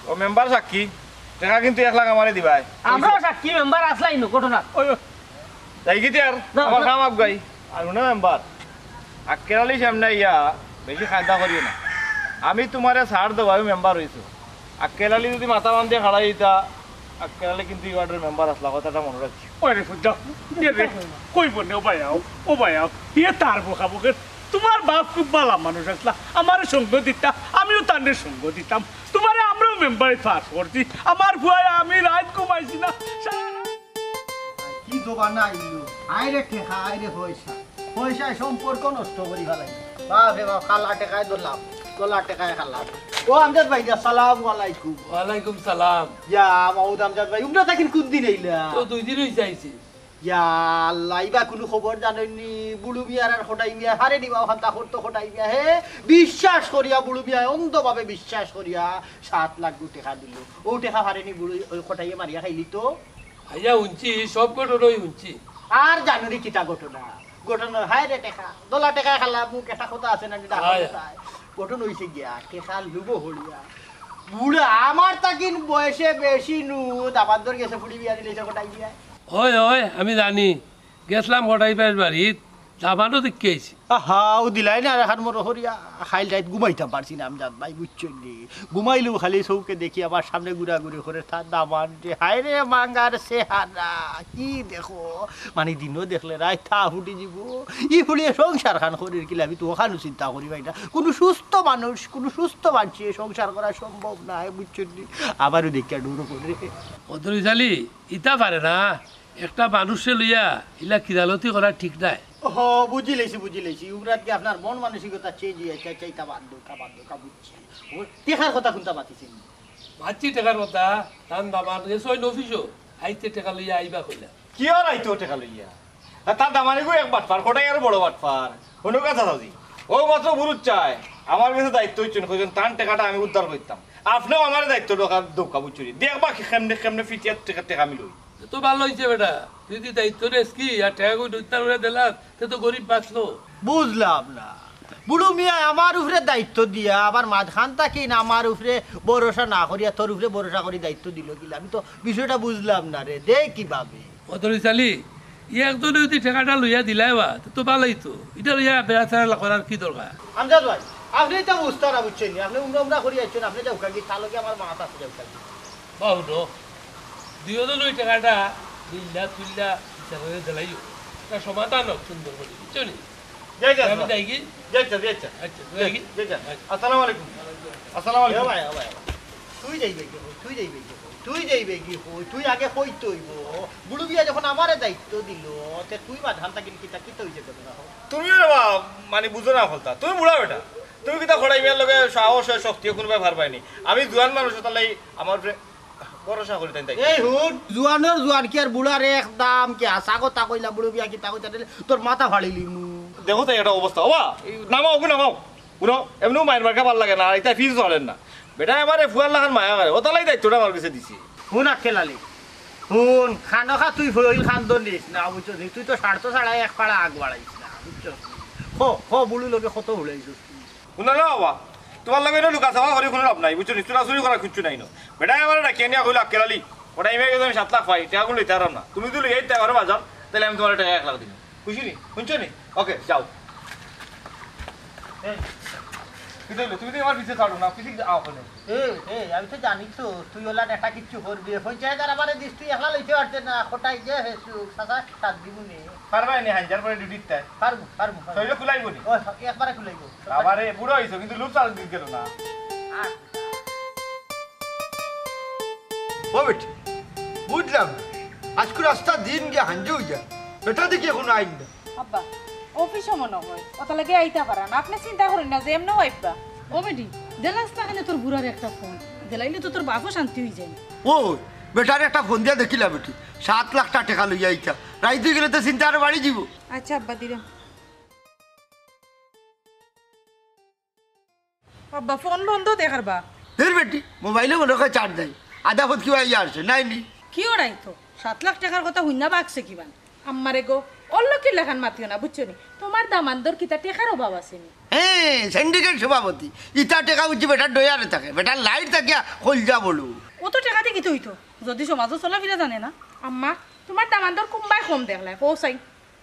ও মেম্বার সাক্ষী, টেকা কিন্তু এক লাখ আমারে দিবায়। আমরাও সাক্ষী, মেম্বার আছলা ইনো ঘটনা। ওই, ওই। যাই গিতে আর, যাও, আমার যাও। কাম আগুয়াই। আর হুনো মেম্বার, আক্কেল আলী সামনে আইয়া বেশি কায়দা করিও না। আমি তুমারে ছাড় দেওয়ায় মেম্বার অইছো। আক্কেল আলী যুদি মাথা বান্ধিয়া খাড়া অইতা, আক্কেল আলী কিন্তু ই ওয়ার্ডর মেম্বার আছলা, কথাটা মনো রাখিও। ওই রে ফুত যাও, এ রে, কইবো নে, ও ভাই আও, ও ভাই আও, ইয়ে তার বোকা বোকে। তুমার বাপ খুব বালা মানুষ আছলা, আমারে সঙ্গ দিতা, আমিও তানরে সঙ্গ দিতাম। তুমারে আমরাও মেম্বারিত পাস করছি, আমার ফুয়ায় আমি রাইত ঘুমাইছি না, সারা রাইত কি জমানা আইলো? আয় রে টেকা, আয় রে পয়সা। পয়সায় সম্পর্ক নষ্ট করি ফালাইছে। বাপ রে বাপ, কালা টেকায় দলাম, দলা টেকায় কালা। ও আমজাদ ভাই, আসসালামু আলাইকুম। ওয়ালাইকুম সালাম। ইয়া, মাহমুদ আমজাদ ভাই, উমরা থাকি কুন দিন আইলা? তো দুই দিন অইছে আইছি। ইয়া আল্লাহ, ইবা কুনু খবর জানইন নি? বুড়ু মিয়ার আর কটাই মিয়া, হারে নিবা অখানতা করতো কটাই মিয়া, হে? বিশ্বাস করিয়া বুড়ু মিয়া, অন্ধভাবে বিশ্বাস করিয়া সাত লাখ গু টেকা দিল। অউ টেকা পারে নি বুড়ু, ওই কটাইয়ে মারিয়া খাইলি তো। আইয়া হুনছি, সব ঘটনাই হুনছি। আর জানো নি কিতা ঘটনা? ঘটনা, হায় রে টেকা, দলা টেকা খালা মুখ, একটা কথা আছে না, এটা হয়। ঘটনা অইছে গিয়া, টেকা লুবো হরিয়া। বুড়া আমার তাকিন বয়সে বেশি নু, দামান্দর গেছে ফুড়ি বিয়া দিলে, এটা কটাই দিয়া। হয়, হয়, আমি জানি। গেছলাম কটাই ভাইর বাড়িত, দামান্দও দেখি আইছি। আহা, ও দিলাই না, আর এখন মরো হরিয়া, খাইল রাইত ঘুমাইতাম পারছি না, আমি জাত ভাই, বুঝছো নি? ঘুমাইলেও খালি চউখে দেখি আমার সামনে ঘুরাঘুরি করে তার দামান্দরে। হায় রে মাঙ্গার চেহারা, কি দেখো, মানে দিনও দেখলে রাইত তা ফুটি দিব। ই ফুড়িয়ে সংসার খান করির কিলা, আমি তো ওখানে চিন্তা করি ভাই না। কোনো সুস্থ মানুষ, কোনো সুস্থ মানষে সংসার করা সম্ভব না, বুঝছো নি? আমারও দেখিয়া ডর করে। অদরিস আলী, ইতা পারে না। একটা মানুষরে লইয়া ইলা কিরালতি করা ঠিক নায়। ও, বুঝি লাইছি, বুঝি লাইছি। উগরাত কি আপনার মন মানসিকতা চেঞ্জ হইয়া চাই, চাই, তা বাদ দেও, তা বাদ দেও, তা বুঝছি। ও, টেকার কথা কোনটা মাতিছেন? মাতছি টেকার কথা, তান দামান্দ গেছে অউ অফিসো, আইতে টেকা লইয়া আইবা কইলা। কি আর আইতো টেকা লইয়া? আর তার দামান্দ গু এক বাটপার, কটাই আরো বড় বাটপার। হুনো কথা চাচি, ও মাত্র বুরুত চায়, আমার গেছে দায়িত্ব অইছেন, কইছেন তান টেকাটা আমি উদ্ধার করতাম। আপনেও আমার দায়িত্ব দরকার দৌকা বুঝছো নি? দেখবা কি কেমনে, কেমনে ফিটিয়ার টেকা, টেকা আমি লই। তো ভালা অইছে বেটা, তুই যদি দায়িত্ব নেস কি আর টেকা কই দৈত্যার করে দিলাস, তে তো গরিব বাঁচলো। বুঝলাম না, বুড়ো মিয়া আমার উপরে দায়িত্ব দিয়া আবার মাঝখান থাকি না আমার উপরে ভরসা না করিয়া তোর উপরে ভরসা করি দায়িত্ব দিল কিলা? আমি তো বিষয়টা বুঝলাম না রে, দে কিভাবে? অদরিস আলী, ই একজনে যদি টেকাটা লইয়া দিলায় বা, তো, তো ভালাই তো। ইটা লইয়া বেড়াচেড়া করার কি দরকার? আমজাদ ভাই, আপনে ইতা বুঝতা না বুঝছইন নি? আপনে উমরা উমরা করি আইছইন, আপনে যাউক্কা গি, তার লগে আমার মাত আছে যাউক্কা গি। বা হুনো, দুইওজন ওই টেকাটা মিল্লা তুল্লা বিচারে দিলাইও। ইটা সমাধান হোক সুন্দর করি, বুঝছো নি? যাই, যাই, আমি যাই। যাই কি? যাই, যাই, যাই, যাই। আচ্ছা, যাই কি? যাই, যাই। আচ্ছা। আসসালামু আলাইকুম। আসসালামু এ আলাইকুম। ভাই, এ ভাই, এ ভাই। তুই যাইবে কি কই? তুই যাইবে কি কই? তুই যাইবে কি কই? তুই আগে কইতে অইবো। বুড়ো মিয়া যখন আমারে দায়িত্ব দিল, তে তুই মাঝখান থাকি কিতা, কিতা অইছে ঘটনা কও? তুমি রে বা, মানে বুঝো না হকলতা। তুমি বুড়া বেটা। তুমি কিতা কটাই মিয়ার লগে সাহস অয়, শক্তি অয়, কুনুবায় পারবায় নি। আমি জুয়ান মানুষ, তার লাগি আমার উপরে ভরসা করি তাইন তাই। এই হুন, জুয়ানর জুয়ান কি আর বুড়ার এক দাম কি? হাছা কথা কইলা বুড়ো মিয়া, কিতা কইতা দিলে তোর মাথা ফাড়িলিমু। দেখো তাই একটা অবস্থা। ওবা, এই নামাও, ওগু নামাও। হুনো, এমনেও মাইর মার্কা ভালা লাগে না, আর ইতা ফিজ ধরেন না। বেটা আমারে ফুয়ার লাখান মায়া করে, অতার লাগি দায়িত্বটা আমার গেছে দিছে। হুন আক্কেল আলী, হুন, খানোখা তুই ফইল খান্দন দিস না, বুঝছস নি? তুই তো স্বার্থ ছাড়া এক পাড়া আগ বাড়াইস না, বুঝছস নি? ক, ক, বুড়োর লগে কত হুড়াইছস তুই? হুনো না বাবা, তুমার লগে ইনো লুকা চাওয়া করি কুনু লাভ নাই, বুঝছো নি? চুরাচুরি করা কিচ্ছু নাই ইনো। বেটায় আমারে ডাকিয়া নিয়া কইলো, "আক্কেল আলী, কটাই মিয়ার গেছে আমি সাত লাখ পাই, টেকাগুন লইতাম পারতাম না। তুমি যদি লইয়া দিতায় পারো বাজান, তাইলে আমি তুমারে টেকা এক লাখ দিমু।" খুশি নি? হুনছো নি? ওকে, যাও। এই, কিতা অইলো? তুমি তো আমার পিছে ছাড়ো না, পিছে আও কেনে? এই, এই, আমি তো জানি তো, তুই অলা নেতা কিচ্ছু করবি। পঞ্চাশ হাজার আমারে দিস, তুই একলা লইতে পারতে না, কটাই যে হেসু, চাচা, সাত দিমু নে। পারবায় নি, হাইঞ্জার পরে ডিউটিত তাই? পারমু, পারমু, পারমু। শরীরে কুলাইবো নি? ও, একবারে কুলাইবো। বাবারে, বুড়া অইছো, কিন্তু লুপ চালু দিতে না। আর ও বেটি, বুঝলাম না। আইজকু রাস্তা দিন গিয়া হাঞ্জু অইয়া। বেটা দেখি এখনো আইল না। আব্বা, অফিসো মনো অয়। অতার লাগি আইতা পারা না। আপনে চিন্তা করইন না যে এমনেউ আইবা। ও বেটি, দিলাস না কেনে তোর বুড়ারে একটা ফোন। দিলাইলে তো তোর বাপও শান্তি অইযায়। ও, বেটারে একটা ফোন দিয়া দেখিলা বেটি। সাত লাখ টা টেকা লইয়া আইতা। রাইত অইগেলে তো চিন্তা আরো বাড়ি যিবো। আচ্ছা আব্বা, দিরাম। আব্বা, ফোন বন্ধ দেখার বা। ধুর বেটি, মোবাইলো মনো অয় চার্জ নাই। আধা পথ কিবা আইয়া হারছে, নাই নি? কিওর আইতো? সাত লাখ টেকার কথা হুনিয়া বাগছে কিবান। আম্মারে গো, অর লগে ইলাখান মাতিও না, বুঝছো নি? তুমার দামান্দর কিতা টেকার অভাব আছে নি? হ্যাঁ, সিন্ডিকেট সভাপতি। ইতা টেকা বুঝি বেটার ডয়ারে থাকে। বেটার লাইট থাকিয়া কইলজা বড়ু। অত টেকা দি কিতা অইতো? যদি সমাজো চলাফিরা জানে না। আম্মা, তুমার দামান্দর কুনবায় কম দেখলায়, কও চাই।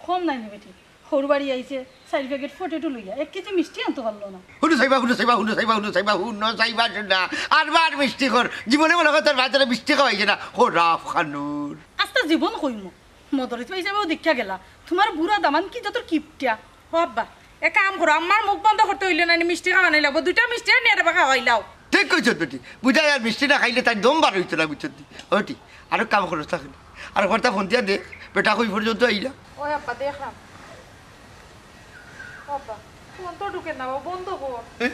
কম নায় নি বেটি। হউর বাড়ি আইছে, চাইর প্যাকেট পটেটো লইয়া, এক কেজি মিষ্টি আনতো পারলো না। হুনো চাইবা, হুনো চাইবা, হুনো চাইবা, হুনো চাইবা, হুনো চাইবা, হুনো চাইবা। আরবার মিষ্টি কর। জীবনে মনো অয় তোর বাচ্চারে মিষ্টি খাওয়াইছে না। ও রাফ খানুর। আস্তা জীবন কইমু। মদরিছ ভাই হিসাবেও দেখিয়া গেলা। তুমার বুড়া দামান কি যত কিপটিয়া। ও আব্বা, এক কাম করো, আম্মার মুখ বন্ধ করতে অইলে না, মিষ্টি খাওয়ানি লাগবো। দুইটা মিষ্টি আনিয়া রেবা খাওয়াইলাও। ঠিক কইছত বেটি। বুঝা যায় মিষ্টি না খাইলে তাইর দম বার অইতো না, বুঝছত নি? ও বেটি, আরো কাম করো তাহলে। আর কথা ফোন দিয়া দে, বেটা কই পর্যন্ত আইলা? ওই আব্বা, দেখলাম। ও আব্বা, ফোন তো ঢুকে না, ও বন্ধ কর। এ?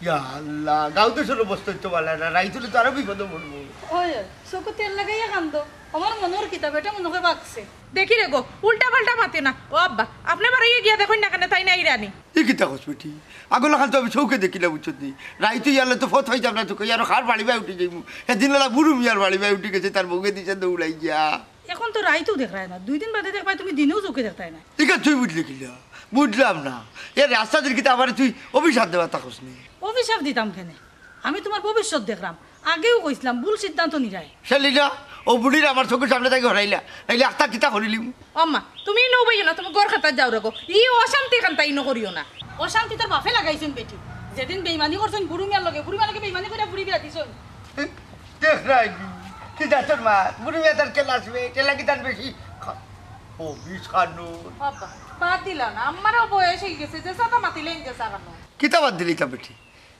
ইয়া আল্লাহ, গাঁও দেশর অবস্থা অইতো ভালা না, রাইত অইলে তো আরো বিপদো পড়মু। ওই, ওই, চউখো তেল লাগাইয়া কান্দো। আমার মনর কিতা, বেটা মনো অয় বাগছে। দেখি রে গো, উল্টা পাল্টা মাতিও না। ও আব্বা, আপনে বারইয়া গিয়া দেখইন না কেনে তাইন আইরা নি। ই কিতা কছ বেটি? আগর লাখান তো আমি চউখে দেখিলাম, বুঝছত নি? রাইত অইয়ারলে তো পথ পাইতাম না, তো কই আরো কার বাড়ি বায় উঠি যাইমু। হেদিন অলা বুড়ু মিয়ার বাড়ি বায় উঠি গেছে, তার বউয়ে দিছে দৌড়াইয়া। এখন তো রাইতও দেখরায় না, দুই দিন বাদে দেখবায় তুমি দিনেও চউখে দেখতায় না। ইখান তুই বুঝলে কিলা? বুঝলাম না। এ রাস্তা দিন কিতা আমারে তুই অভিশাপ দেবার থাকস নি? অভিশাপ দিতাম কেনে? আমি তুমার ভবিষ্যৎ দেখরাম। আগেউ কইছলাম, ভুল সিদ্ধান্ত নিরায়। শালিনা, অউ বুড়িরে আমার চউখর সামনে থাকি হরাইলা, নাইলে আখতা কিতা করিলিমু। আম্মা, তুমি নু বইও না, তুমি ঘর খাতাত যাও রাখো। ই অশান্তি খান্তা ইনো করিও না। অশান্তি তোর বাপে লাগাইছইন বেটি। যেদিন বেইমানি করছইন বুড়ু মিয়ার লগে, বুড়ু মিয়ার লগে বেইমানি করিয়া বুড়ি বিয়া দিছইন। দেখ নাই নি? কি জাতর মা, বুড়ু মিয়া তার ক্লাসমেট, এলা কিতার বেশি খা-, ও, বিষ খানো। বাবা, বাদ দিলা না, আম্মারও বয়স অইগেছে, যে সাতা মাতিলেন যে সাগানো। কিতা বাদ দিলি তা বেটি?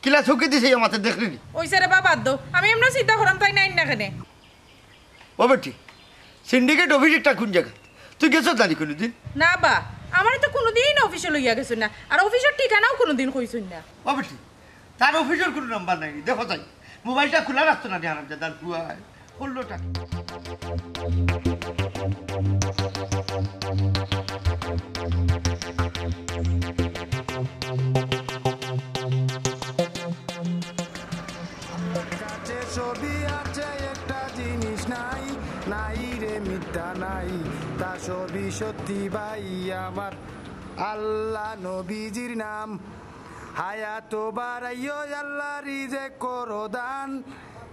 কিলা চউখে দিছে ইয়া মাতে দেখলি নি? ওই স্যারে বা বাদ দেও, আমি এমনে চিন্তা করাম তাই নাই না কেনে। ও বেটি, সিন্ডিকেট অফিস ইটা কোন জাগা? তুই গেছস নানি কুনুদিন? না বা, আমারে তো কুনুদিন অফিসো লইয়া গেছইন না, আর অফিসর ঠিকানাও কুনুদিন কইছইন না। ও বেটি, তার অফিসর কুনু নাম্বার নাই, দেখো তাই। মোবাইলটা খুলা রাখতো না নি হারামজাদার ফুয়ায়। করলোটা কি? আমার কাছে সবই আছে, একটা জিনিস নাই, নাই রে মিথ্যা নাই, তা সবই সত্যি ভাই আমার। আল্লাহ নবীজির নাম, হায়াত বাড়াইও আল্লাহ রিজেক করো দান,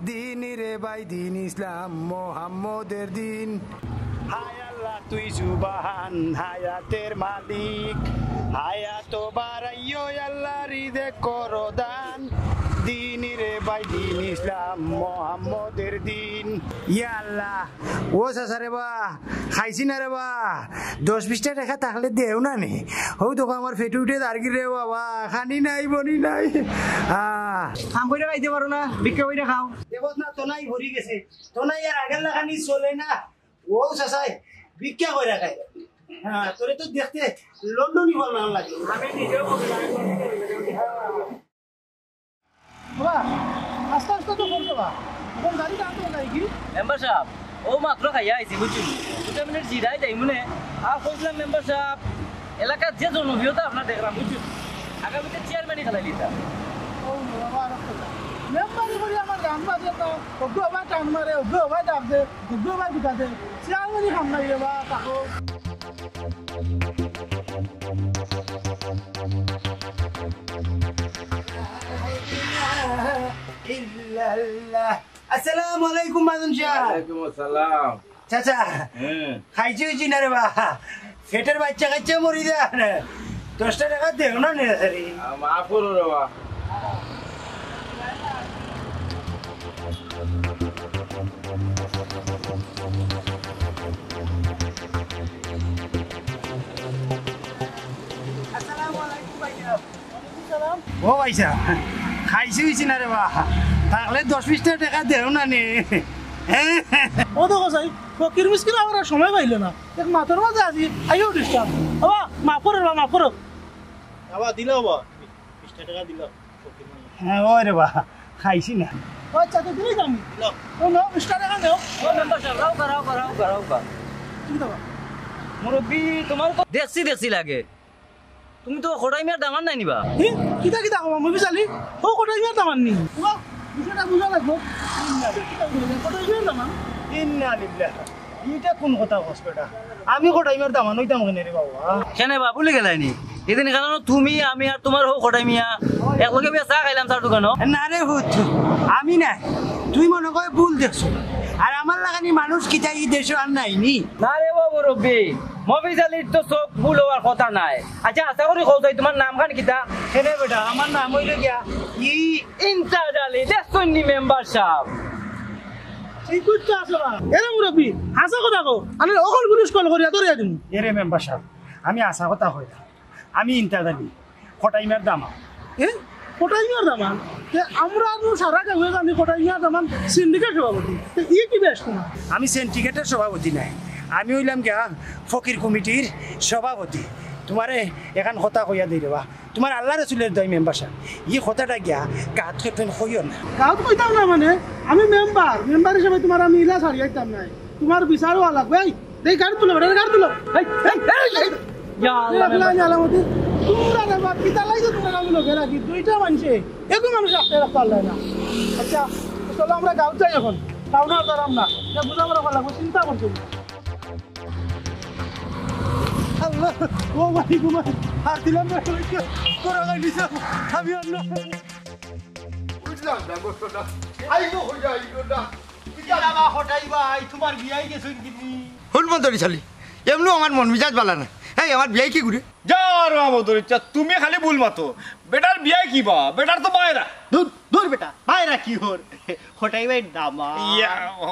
দিন রে ভাই দিন ইসলাম মোহাম্মদের দিন। হায় আল্লাহ তুই সুবাহান, হায়াতের মালিক, হায়াত বাড়াইও আল্লাহ রিজেক করো দান, দিন রে ভাই দিন ইসলাম মোহাম্মদের দিন। ইয়া আল্লাহ, ও চাচা রে বা, খাইছি না রে বা, দশ বিশটা টেকা থাকলে দেও না নি। হউ দেখো আমার পেটে উঠে দাঁড়গি রে বাবা, খানি নাই, বনি নাই। আহ। কাম কইরা খাইতে পারো না, ভিক্ষা কইরা খাও। দেখো না, তো নাই ভরি গেছে, তো নাই আর আগের লাখানি চলে না। ও চাচাই ভিক্ষা কইরা খায়। হ্যাঁ, তোরে তো দেখতে লন্ডনি বল না লাগে। আমি নিজেও বাবা, আস্তে আস্তে তো করছো বা। এখন গাড়ি দাঁড়াতে নাই কি? মেম্বার সাব, ও মাত্র খাইয়া আইছি, বুঝছইন? দুটা মিনিট জিরাই যাইমুনে। আর কইছিলাম মেম্বার সাব, এলাকার যে জনপ্রিয়তা আপনার দেখলাম, বুঝছইন? আগামীতে চেয়ারম্যানই খেলাই দিতা। ও বাবা, আর একটা কথা। মেম্বারি করি আমার গান বাজে তো, ওগু আবার টান মারে, ওগু আবার ডাক দে, ওগু আবার গুটা দে। চেয়ারম্যানই কাম নাই রে বা, তাকো। ইল্লাল্লাহ। আসসালামু আলাইকুম, মাজন সাব। ওয়ালাইকুম আসসালাম। চাচা, হুম। খাইছি অইছি না রে বা। পেটর বাচ্চা কাচ্চা মরি যায় না। দশটা টেকা দেও না নে রে। আ, মাফ করো রে বা। আসসালামু আলাইকুম ভাইয়া। ও ভাইসাব, খাইছি অইছি না রে বা, তাইলে দশ বিশটা টেকা দেও না নি। ও দেখো চাই, ফকির মিসকিন আমার আর সময় পাইলো না, এক মাতর মাঝে আছি, আইও ডিস্টার্ব। বাবা, মাফ করো বা, মাফ করো। বাবা, দিলাও বা, বিশটা টেকা দিলাও। হ্যাঁ, ও রে বা, খাইছি না। ও আচ্ছা, তো দিলেই তো আমি। দিলাও। ও নাও, বিশটা টেকা নেও। ও মেম্বার সাব, রাউক্কা, রাউক্কা, রাউক্কা, রাউক্কা। তুমি দাও। মুরব্বি, তোমার তো দেখছি দেখছি লাগে। তুমি তো কটাই মিয়ার দামান নায় নি বা? হি? কিতা কিতা কও, মুভি চালি? ও কটাই মিয়ার দামান নি? বাহ, বিষয়টা বুঝা লাগবো। কটাই মিয়ার দামান? ইন্না লিল্লাহ। ইটা কোন কথা কস বেটা? আমি কটাই মিয়ার দামান অইতাম কেনে রে বাবা? কেনে বা, ভুলি গেলায় নি? হিদিন কেনে তুমি, আমি আর তোমার হউ কটাই মিয়া একলগে বইয়া চা খাইলাম চার দোকানো। না রে পুত, আমি নায়। তুই মনে কয় ভুল দেখছস। আর আমার লাখানি মানুষ কিতা ই দেশো আর নাই নি? না রে বা মুরব্বি, মফিজ আলির তো চউখ ভুল অওয়ার কথা নায়। আচ্ছা, আশা করি কও চাই, তোমার নাম খান কিতা? কেনে বেটা, আমার নাম অইলো গিয়া ই ইমতাজ আলী, দেখছইন নি মেম্বার সাব? ঠিক কইছো আসলে। এরে মুরব্বি, হাছা কথা কও, আরে অখন পুলিশ কল করিয়া ধরিয়া দিমু। এরে মেম্বার সাব, আমি হাছা কথা কইলাম, আমি ইমতাজ আলী, কটাই মিয়ার দামান। এ? কটাই মিয়ার দামান? তে আমরা আর সারা গাঁওয়ে জানি কটাই মিয়ার দামান সিন্ডিকেট সভাপতি। তে ই কি বেশ তোমার? আমি সিন্ডিকেটর সভাপতি নায়, আমি অইলাম গিয়া ফকির কমিটির সভাপতি। তোমারে এখান কথা কইয়া দেই রে বা, তোমার আল্লাহ রসুলর দোয়াই মেম্বার সাব, ই কথাটা গিয়া গাঁওত কেউরে কইও না। গাঁওত কইতাম না মানে, আমি মেম্বার, মেম্বার হিসাবে তোমার আমি ইলা ছাড়িয়া দিতাম নায়। তোমার বিচার অওয়া লাগবো। এই, এই গাড়ি তুলো, বেটা, গাড়ি তুলো। এই, এই, এই, এই। ইয়া আল্লাহ, মেম্বার সাব। আলামতি। তোমরা রে বাপ, কিতা লাগি তোমরা গাঁওর লগে রাখি? দুইটা মানষে, এগু মানুষ রাখতে রাখতে পারলে না। আচ্ছা, চলো আমরা গাঁওত যাই অখন। টাউনো আর দাঁড়াম না। ইটা বুঝা পড়া লাগবো, চিন্তা করছি। ও ভাই, তোমার হাত দিলাম না, তোরা খাই দিছে, আমি আর না। বুঝলাম না, বুঝলাম না। আইবো, হইয়া আইবো না। ইটা না হটাই ভাই, তোমার বিয়াই গেছইন কিনি? হুন মদরি শালি, এমনও আমার মন মিজাজ বালা না। এই, আমার বিয়াই কি করে? যাও রে মদরিচ্ছা, তুমি খালি ভুল মাতো। বেটার বিয়াই কি বা? বেটার তো বাইরা। দূর, দূর বেটা, বাইরা কি হর? হটাই ভাই দামা। ইয়া,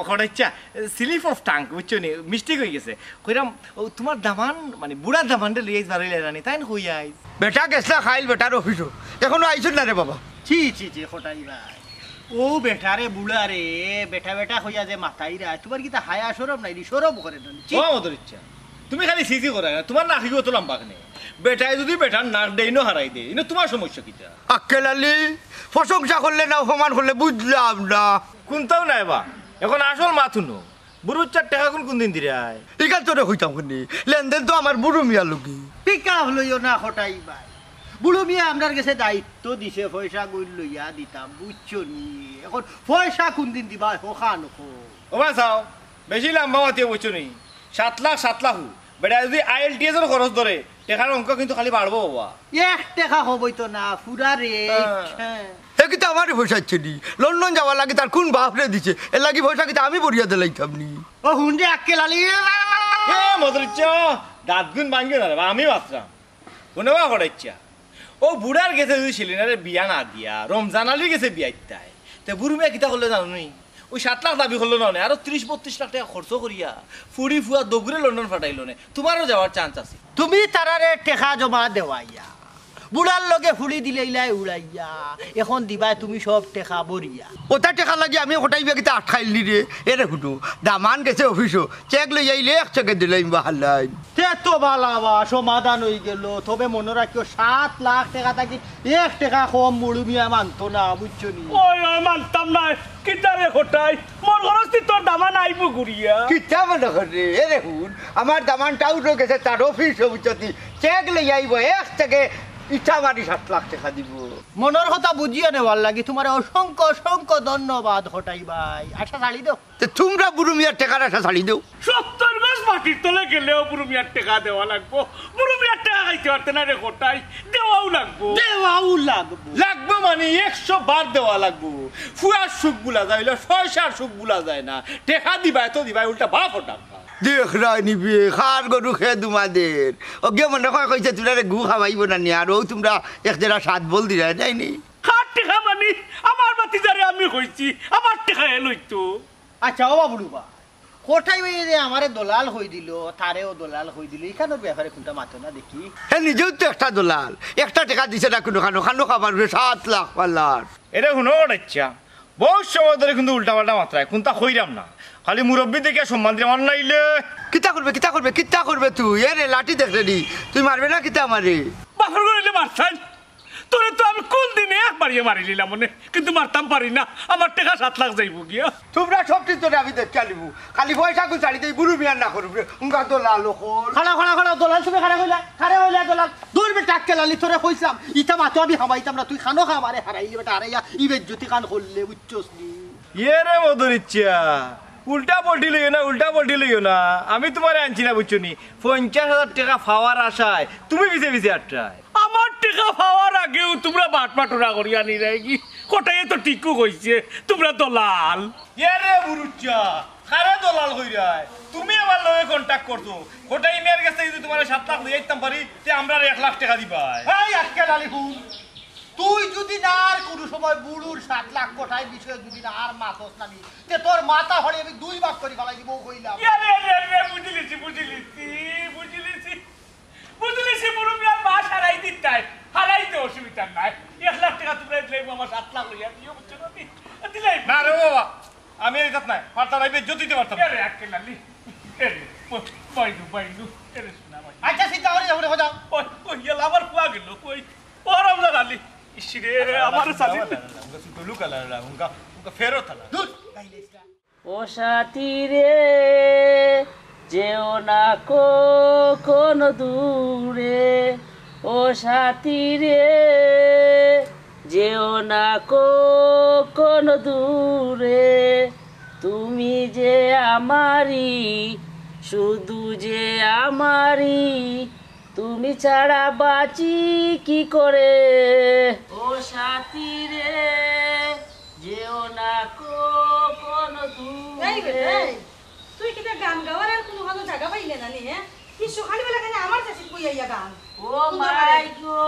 হটাইচ্ছা, slip of tongue, বুঝছো নি? Mistake হয়ে গেছে। কইরাম, ও তোমার দামান, মানে বুড়ার দামানরে লইয়া বারইলে রানি, তাই না কইয়াই? বেটা গেছলা খাইল বেটার অফিসো, এখনো আইছইন না রে বাবা। ছি, ছি, ছি, হটাই ভাই। ও বেটারে বুড়া রে, বেটা বেটা কইয়া যে মাতাইরা, তোমার কিতা হায়া শরম নাই নি? শরম করে না নি? ছি। ও মদরিচ্ছা, তুমি খালি সিসি করায় না, তোমার নাক ইগু অত লম্বা কেনে? বেটায় যদি বেটার নাক দেইনো হারাই দেয়, ইনো তোমার সমস্যা কিতা? আক্কেল আলী, প্রশংসা করলে না অপমান করলে বুঝলাম না। কুনটাও নায় বা, এখন আসল মাত হুনো। বুরুচ্চার টেকা কুন কুন দিন দিরায়? ইখান তোরে কইতাম কুনি, লেনদেন তো আমার বুরু মিয়ার লগে। Pick up লইও না হটাই ভাই। বুরু মিয়া আমরার গেছে দায়িত্ব দিছে, পয়সা গুইন লইয়া দিতাম, বুঝছো নি? এখন পয়সা কুন দিন দিবা, হখান কও। ও বা চাও, বেশি লম্বা মাতিও বুঝছো নি? সাত লাখ, সাত লাখ হু। বেটা যদি আইএলটিএস এর খরচ ধরে, টেকার অঙ্ক কিন্তু খালি বাড়বো বাবা। এক টেকা হবই তো না, পুরা রে। হ্যাঁ। হ্যাঁ। এ কিতা আমারে পয়সা দিছে নি? লন্ডন যাওয়ার লাগি তার কুন বাপরে দিছে? এর লাগি পয়সা কিতা আমি ভরিয়া দিলাইতাম নি? ও হুন রে আক্কেল আলী। এ মদরিচ্ছা, দাঁত গুন ভাঙ্গিও না রে বা, আমি মাতরাম। হুনো বা হটাইচ্ছা, ও বুড়ার গেছে যদি সেলিনারে বিয়া না দিয়া রমজান আলীর গেছে বিয়া দিতায়, তে বুরু মিয়া কিতা করলে জানো নি? ওই সাত লাখ দাবি করলো না অনে, আরো ত্রিশ বত্রিশ লাখ টেকা খরচ করিয়া ফুড়ি ফুয়া দগুরে লন্ডন ফাটাইলো নে, তোমারও যাওয়ার চান্স আছে। তুমি তারারে টেকা জমা দেওয়াইয়া, বুড়ার লগে ফুড়ি দিলাইলায় উড়াইয়া, এখন দিবায় তুমি সব টেকা ভরিয়া। ওটা টেকা লাগি আমি হটাই ভাই কিতা আটকাইল নি রে। এরে হুনো, দামান গেছে অফিসো, চেক লইয়া আইলে এক চেকে দিলাইমু বা হালাই। তে তো বালা বা, সমাধান হই গেল। তবে মনো রাখিও, সাত লাখ টেকা থাকি এক টেকা কম বুরু মিয়া মানতো না, বুঝছো নি? ওই, ওই, মানতাম না। কিতা রে হটাই? মন খরচি তোর দামান আইবো ঘুরিয়া। কিতা মনো করে? এরে হুন, আমার দামান টাউটো গেছে, তার অফিসো, বুঝছো নি? চেক লইয়া আইবো, এক চেকে ইটা মারি সাত লাখ টেকা দিবো। মনর কথা বুঝিয়া নেওয়ার লাগি তোমারে অসংখ্য, অসংখ্য ধন্যবাদ হটাই ভাই। আচ্ছা, ছাড়ি দেও। তে তোমরা বুরু মিয়ার টেকার আশা ছাড়ি দেও। সত্তর গজ মাটির তলে গেলেও বুরু মিয়ার টেকা দেওয়া লাগবো। বুরু মিয়ার টেকা খাইতে পারতে না রে হটাই, দেওয়াও লাগবো। দেওয়াও লাগবো। লাগবো মানে একশো বার দেওয়া লাগবো। ফুয়ার সুখ ভুলা যায়, অইলে পয়সার সুখ ভুলা যায় না। টেকা দিবায় তো দিবায়, উল্টা বাপ টাকা। দেখরায় নি বে, কার গরু কে দুমা দের। অগে মনে কয় কইছে তোমরারে গু খাওয়াইবো না নি, আর ও তোমরা এক জেরা সাত বল দিরায়, তাই নি? কার টেকা মানে? আমার ভাতিজারে আমি কইছি, আমার টেকা হে লইতো। আচ্ছা, ও বাবুলু বা, হটাই ভাই যে আমারে দলাল কই দিল, তারেও দলাল কই দিল, ইখানর ব্যাপারে কুনটা মাতো না দেখি। হে নিজেও তো একটা দলাল, একটা টেকা দিছে না কুনু খানো, খানো খাবার উপরে সাত লাখ পাল্লার। এরে হুনো হটাইচ্ছা, বহুত সময় ধরে কিন্তু উল্টাপাল্টা মাতরায়, কুনটা কইরাম না। খালি মুরব্বি দেখিয়া সম্মান দিরাম, আর নাইলে কিতা করবে, কিতা করবে, কিতা করবে তুই? এরে লাঠি দেখরে নি, তুই মারবে না কিতা আমারে? বাপর ঘর অইলে মারছাইন। তোরে তো আমি কোন দিনে এক বাড়িয়ে মারি নিলাম মনে, কিন্তু মারতাম পারি না, আমার টেকা সাত লাখ যাইবো গিয়া। তোমরা সব কিছু আমি দেখিয়া নিবো, খালি পয়সা গুলো ছাড়ি দেই, বুরু মিয়ার না করবে, উঙ্গা দলাল অকল। খাড়া, খাড়া, খাড়া, দলাল তুমি খাড়া কইলা, খাড়া কইলা দলাল। দূর বেটা আক্কেল আলী, তোরে কইছিলাম, ইতা মাতো আমি হামাইতাম না, তুই খানো খা আমারে হারাইলে বেটা, হারাইয়া ইবের জ্যোতি খান করলে, বুঝছস নি? ইয়ে রে মদরিচ্ছা, উল্টা পল্টি লইও না, উল্টা পল্টি লইও না। আমি তোমারে আনছি না, বুঝছো নি? পঞ্চাশ হাজার টেকা পাওয়ার আশায় তুমি পিছে পিছে আটরায়। আমার টেকা পাওয়ার আগেউ তোমরা বাটপাটুরা করিয়া নিরায়গি। হটাইয়ে তো ঠিকউ কইছে, তোমরা দলাল। এ রে বুরুচ্চা, কারে দলাল কইরায়? তুমি আমার লগে কন্ট্যাক্ট করছো। হটাই মিয়ার গেছে যদি তোমার সাত লাখ লইয়া আইতাম পারি, তে আমরারে এক লাখ টেকা দিবায়। এই আক্কেল আলী হুন, তুই যদি না আর কুনু সময় বুরুর সাত লাখ হটাইর বিষয়ে যদি না আর মাতস না নি, তে তোর মাথা ফাড়ি আমি দুই ভাগ করি ফালাই দিমু, কইলাম। ইয়া রে রে রে, বুঝিলিছি, বুঝিলিছি, বুঝিলিছি। বুঝিলিছি, বুরু মিয়ার মা হারাই দিতায়, হারাইতে অসুবিধা নাই। এক লাখ টেকা তোমরা দিলে আমার সাত লাখ লইয়া দিও, বুঝছো না নি? দিলাই। না রে বাবা, আমি এই জাত নাই, পারতাম না, এই বেজ্জত দিতে পারতাম না। এরে আক্কেল আলী, এরে, ব-, বাইনু, বাইনু, এরে শোনা বাইনু। আচ্ছা, চিন্তা করি যাবো রে, হো যাও। ওই, ওই, ইয়ালা আমার ফুয়া গেল, ওই, ও রমজান আলী। ইস রে, আমার সাথে। উনকা সুতো লুকা লা, উনকা, উনকা ফেরত আলা। দূর, বাইরে ইসলাম। ও সাথী রে, যেও না কখনো দূরে। ও সাথী রে, যেও না কখনো দূরে। তুমি যে আমারই, শুধু যে আমারই, তুমি ছাড়া বাঁচি কি করে? ও সাথী রে, যেও না কখনো দূরে। এই, তুই কিতা গান গাওয়ার আর কুনু ভালা জাগা পাইলে না নি, হে? কি সকালবেলা কেনে আমার চাচিত বইয়া ইয়া গান? ও মাই গো,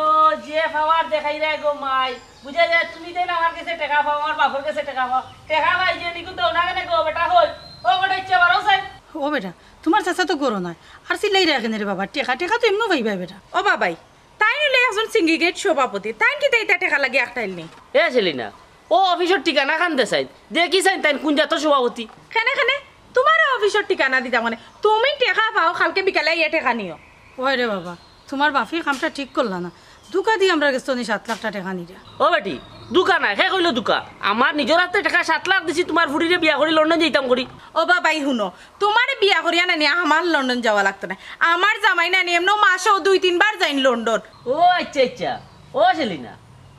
যে পাওয়ার দেখাইরায় গো মাই। বুঝা যায়, তুমি তাইন আমার গেছে টেকা পাও, আমার বাপর গেছে টেকা পাও। টেকা পাই যে নিকু দেও না কেনে গো বেটা, কই? ও বেটা, ইচ্ছা বাড়াও চাই। ও বেটা, তুমার চাচা তো ঘরো নাই, আর চিল্লাইরায় কেনে রে বাবা? টেকা, টেকা তো এমনেও পাইবায় বেটা। ও বাবাই, তাইন অইলে একজন সিন্ডিকেট সভাপতি, তাইন কিতা ইতা টেকা লাগি আখটাইল নি? এ সেলিনা, ও অফিসর ঠিকানা খান দে চাইন, দেখি চাইন তাইন কুন জাতর সভাপতি। কেনে, কেনে? তুমারে অফিসর ঠিকানা দিতাম কেনে? তুমি টেকা পাও, কালকে বিকালে আইয়া টেকা নিও। ওই রে বাবা, তুমার বাফি কামটা ঠিক করলা না, ধুকা দি আমরার গেছ থনে সাত লাখটা টেকা নিরা। ও বেটি, ধুকা নায়, কে কইলো ধুকা? আমার নিজর আতে টেকা সাত লাখ দিছি তুমার ফুড়িরে বিয়া করি লন্ডন যাইতাম করি। ও বাবাই হুনো, তুমারে বিয়া করিয়া নানি আমার লন্ডন যাওয়া লাগতো নায়। আমার জামাই নানি এমনেও মাসো দুই তিনবার যাইন লন্ডন। ও আইচ্ছা, আইচ্ছা। ও সেলিনা,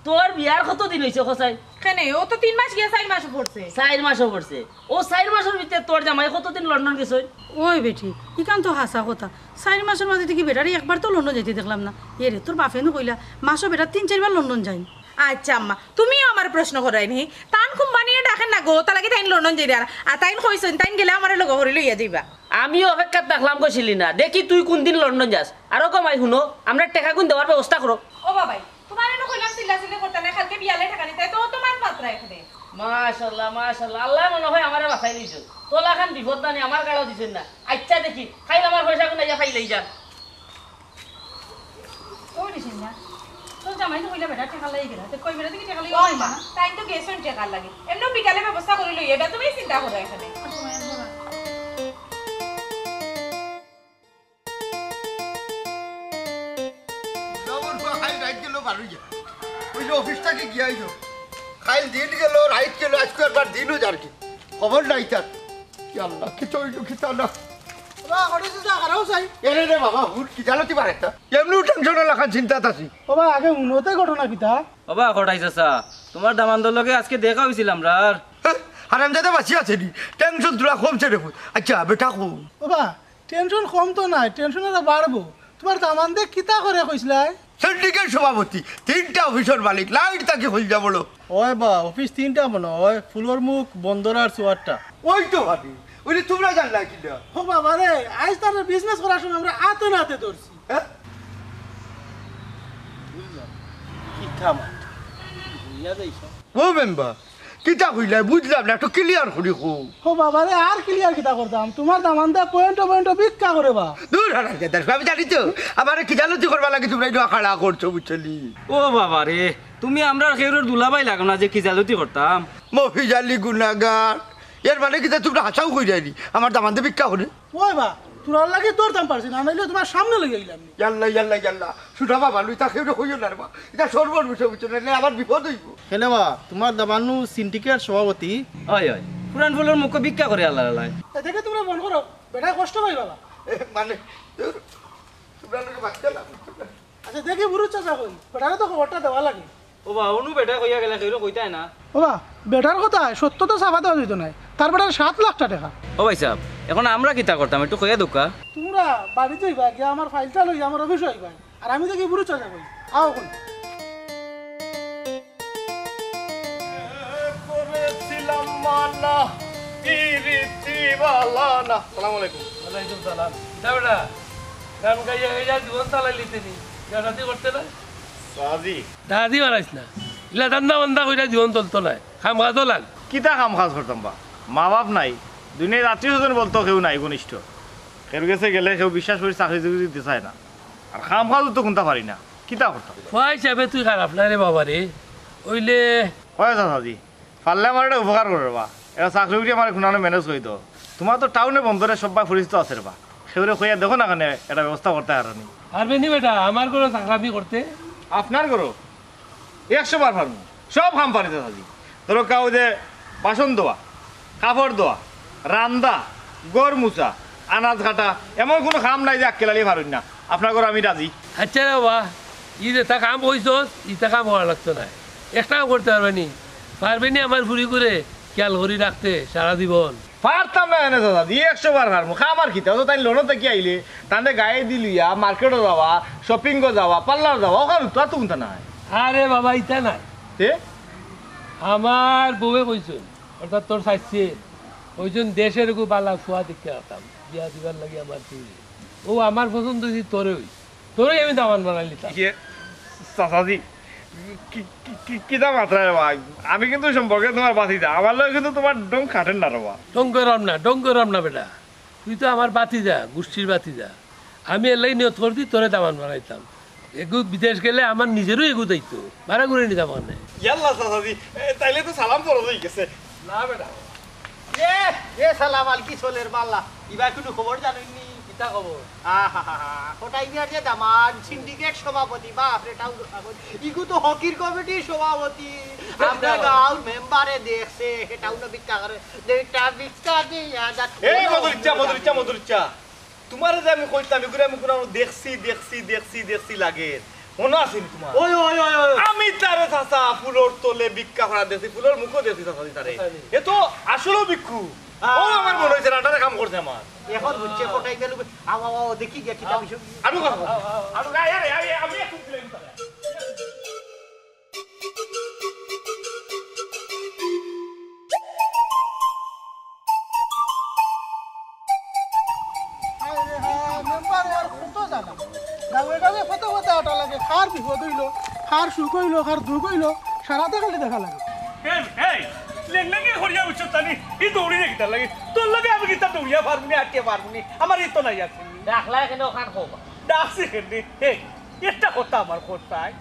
তোর বিয়ার কতদিন অইছে কছাইন? কেনে, ও তো তিন মাস গিয়া চাইর মাসো পড়ছে। চাইর মাসো পড়ছে। ও চাইর মাসর ভিতরে তোর জামাই কতদিন লন্ডন গেছইন? ওই বেটি, ইখান তো হাছা কথা। চাইর মাসর মাঝে থাকি বেটারে একবার তো লন্ডন যাইতে দেখলাম না। এরে, তোর বাফে নু কইলা, মাসো বেটা তিন চাইরবার লন্ডন যাইন। আইচ্ছা আম্মা, তুমিও আমারে প্রশ্ন করায় নি। তান কোম্পানিয়ে ডাকের না গো, তার লাগি তাইন লন্ডন যাইরা। আর তাইন কইছইন, তাইন গেলে আমারে লগে করি লইয়া যাইবা। আমিও অপেক্ষাত থাকলাম গো সেলিনা, দেখি তুই কুনদিন লন্ডন যাস। আর ও গো মাই হুনো, আমরার টেকাগুন দেওয়ার ব্যবস্থা করো। ও বাবাই, তুমারে নু কইলাম চিল্লাচিল্লি করতায় নায়, কালকে বিয়ালে টেকা নিতায়, তো অত মান পাত্রা এখানে। মাশাআল্লাহ, মাশাআল্লাহ, আল্লায় মনো অয় আমারে বাচাই লইছইন। তোলা খান বিপদ নানি আমার গাড়ো দিছইন না। আইচ্ছা দেখি, কাইল আমার পয়সাগুন আইয়া পাইলেই যান। ও দিছইন না, তোর জামাই তো কইলা বেটা টেকা লাগি গেলা, তে কই বেটা দেখি টেকা লাগি ও গেলা মা, না? তাইন তো গেছইন টেকার লাগি, এমনেও বিকালে ব্যবস্থা করি লইয়া, তুমি চিন্তা করো এখানে। লবণ খাই রাইত গেল বারো যা। ওই যে অফিস থাকি গিয়া আইলো। খাইল দিন গেল, রাইত গেল, আইজকু একবার দিনও যার কি। খবর নাই তার। কি আল্লাহ, কি তৈল, কি তালা। বাবা, ঘটে চাচা, খারাপ চাই। এরে রে বাবা, হুট কি জানো তুই বারেকটা? এমনিও টেনশন লাখান চিন্তাত আছি। বাবা, আগে হুনো তে ঘটনা কিতা? বাবা, কটাই চাচা, তুমার দামান্দর লগে আইজকে দেখা অইছিল আমরার। হারামজাদা বাঁচি আছে নি? টেনশন তোরা কমছে রে পুত। আইচ্ছা, বেটা কো। বাবা, টেনশন কম তো নায়, টেনশন আরো বাড়বো। তুমার দামান্দে কিতা করে কইছলায়? সিন্ডিকেট সভাপতি, তিনটা অফিসর মালিক, লাইট থাকি কইল যা বড়। ওই বা, অফিস তিনটা মনো অয়, ফুলর মুখ, বন্দর আর চুয়ারটা। ওই তো ভাবি, ওই যে তুমরা জানলা কিলা? ও বাবা রে, আইজ তার বিজনেস করার সময় আমরা আতে নাতে ধরছি। হ্যাঁ? বুঝলাম। কিতা মাত? বুঝিয়া যাইছ। ও মেম্বার, কিতা কইলায় বুঝলাম না, একটু ক্লিয়ার করি কও। ও বাবা রে, আর ক্লিয়ার কিতা করতাম? তুমার দামান্দে পয়েন্টে পয়েন্টে ভিক্ষা করে বা। দূর হারামজাদা, আমি জানি তো, আমারে খিজালতি করবার লাগি তুমরা ইনো খাড়া করছো, বুঝছো নি? ও বাবা রে, তুমি আমরার কেউরর দুলাভাই লাগো না যে খিজালতি করতাম। মফিজ আলী গুনাগার, এর মানে কিতা তুমরা হাছাউ কইরায় নি? আমার দামান্দে ভিক্ষা করে? ওই বা, তুরার লাগি ধরতাম পারছি না, নাইলে তুমার সামনে লই আইলাম নি। ইয়াল্লা, ইয়াল্লা, ইয়াল্লা। সুধা বাবা, লুই তা কেউরে কইও না রে বা। ইটা সর্বর বিষয়, বুঝছো না? নাইলে আবার বিপদ অইবো। কেনে বা, তুমার দামান্দ নু সিন্ডিকেট সভাপতি? অয়, অয়। পুরান ফুলর মুখো ভিক্ষা করে আল্লাহ আল্লাহ। এ দেখে তুমরা মন করো, বেটায় কষ্ট পাইবা বা। এ, মানে, দূর, তুমরা লোকে বাচ্চা না, বুঝছো না? আচ্ছা, দেখি বুরু চাচা কই, বেটারে তো খবরটা দেওয়া লাগে। ও বা, অনু বেটায় কইয়া গেলা, কেউরে কইতায় না। ও বা, বেটার কথায় সত্য তো চাপা দেওয়া যাইতো নায়। তার বেটার সাত লাখ টেকা। ও ভাই সাহেব, এখন আমরা কিতা করতাম, একটু কইয়া দেউক্কা। তুমরা বাড়িত যাইবা, গিয়া আমার ফাইলটা লইয়া আমার অফিসো আইবা। আর আমি দেখি বুরু চাচা কই। আও অখন। করেছিলাম মানা, পিরিতি বালা না। আসসালামু আলাইকুম। ওয়ালাইকুম সালাম। কিতা বেটা? গান গাইয়া গাইয়া জীবন চালাইলিতে নি? বিয়া শাদি করতে না? সাজি। দাদি বানাইস না। ইলা ধান্দা বান্দা কইরা জীবন চলতো নায়। কাম কাজও লাগ। কিতা কাম কাজ করতাম বা? মা বাপ নাই। দুনিয়ার আত্মীয় স্বজন বলতো কেউ নাই ঘনিষ্ঠ। কেউর গেছে গেলে কেউ বিশ্বাস করি চাকরি চুকরি দিতে চায় না। আর কাম কাজও তো কুনতা পারি না। কিতা করতাম? ফুয়া হিসাবে তুই খারাপ না রে বাবা রে। অইলে অয় চাচাজি, পারলে আমার একটা উপকার করো রে বা। এটা চাকরি উকরি আমার কুনানো ম্যানেজ করি দেও। তুমার তো টাউনে বন্দরে সব্বায় পরিচিত আছে রে বা। কেউরে কইয়া দেখো না কেনে এটা ব্যবস্থা করতে পারো নি। পারবে নি বেটা, আমার ঘরো চাকরামি করতে? আপনার ঘরো? একশো বার পারমু। সব কাম পারি চাচাজি। ধরো কেউ যে বাসন ধোয়া, কাপড় ধোয়া, রান্দা, ঘর মুছা, আনাজ কাটা, এমন কুনু কাম নাই যে আক্কেল আলী পারইন না। আপনার ঘরো আমি রাজি। আচ্ছা রে বা, ই যেতা কাম কইছস, ইতা কাম করা লাগতো নায়। একটা কাম করতে পারবে নি? পারবে নি আমার ফুড়িগুরে খেয়াল করি রাখতে সারা জীবন? পারতাম না এনে চাচা, দি একশো বার পারমু। খামার কিতা? অত তাই লনো থাকি আইলে, তানে গাড়ি দি লইয়া মার্কেটো যাওয়া, শপিংও যাওয়া, পার্লার যাওয়া, অখান তো আর তুমতা নাই। আরে বাবা, ইতা নাই। তে? আমার বউয়ে কইছইন, অর্থাৎ তোর চাইছে, কইছইন দেশের গু বালা ফুয়া দেখিয়া আনতাম, বিয়া দিবার লাগি আমার তুই। ও আমার পছন্দ হইছে তোরে, ওই তোরে আমি দামান বানাই নিতাম। ইয়ে, চাচাজি, কি, কি, কি, কিতা মাতরায় রে বা? আমি কিন্তু সম্পর্কে তুমার ভাতিজা, আমার লগে কিন্তু তুমার ঢং খাটের না রে বা। ঢং কররাম না, ঢং কররাম না বেটা, তুই তো আমার ভাতিজা, গুষ্টির ভাতিজা। আমি এর লাগি নিয়ত করছি তোরে দামান বানাইতাম। এগু বিদেশ গেলে আমার নিজেরও এগু দায়িত্ব, ভাড়া করে নিতাম মানে। ইয়াল্লা চাচাজি, এ, তাইলে তো সালাম ফরজ অই গেছে। না বেটা। এ, এ সালাম আলকি চলের মাল্লা। ইবা কুনু খবর জানইননি? কিতা খবর? আহাহাহা। কটাই মিয়ার যে দামান, সিন্ডিকেট সভাপতি, বাপ রে, টাউন সভাপতি। ইগু তো হকির কমিটির সভাপতি। আমরা গাঁওর মেম্বারে দেখছে, হে টাউনো ভিক্ষা করে। দুইটা ভিক্ষা দিয়া যা। এ, মধুরিচ্ছা, মধুরিচ্ছা, মধুরিচ্ছা। তুমারে যে আমি কইতাম, ইগুরে আমি কুনু দেখছি, দেখছি, দেখছি, দেখছি লাগে। মনো আছে নি তুমার? ওই, ওই, ওই, ওই। আমি তারে চাচা ফুলর তলে ভিক্ষা করা দেখছি, ফুলর মুখো দেখছি চাচা দি তারে। আচ্ছা, নি। এ তো আসলেও ভিক্ষু। আহ। ও আমার মনো অইছে, রাটারে কাম করছে আমার। এখন বুঝছে, কোথায় গেল? আও, আও, আও, দেখি গিয়া কিতা আও। বিষয়। আরো কথা। আরো, আয়, আয়, আয়, আমি এখন দিলাম তারে। আরে হ্যাঁ, মেম্বার আর কত জ্বালা। গাঁয়ে গাঁয়ে কত কথা আটা লাগে, কার বিপদ অইলো, কার সুখ অইলো, কার দুখ অইলো, সারাতে খালি দেখা লাগে। এই, এই, লেংলেঙ্গি করিয়া বুঝছো তানি, ই দৌড়ি রে কিতার লাগি? তোর লগে আমি কিতা দৌড়িয়া পারমুনি, আটিয়া পারমুনি? আমার ই তো নাই আছে। ডাকলা কেনে ওখান হোক। ডাকছি কেনে? এই, একটা কথা আমার কথায়,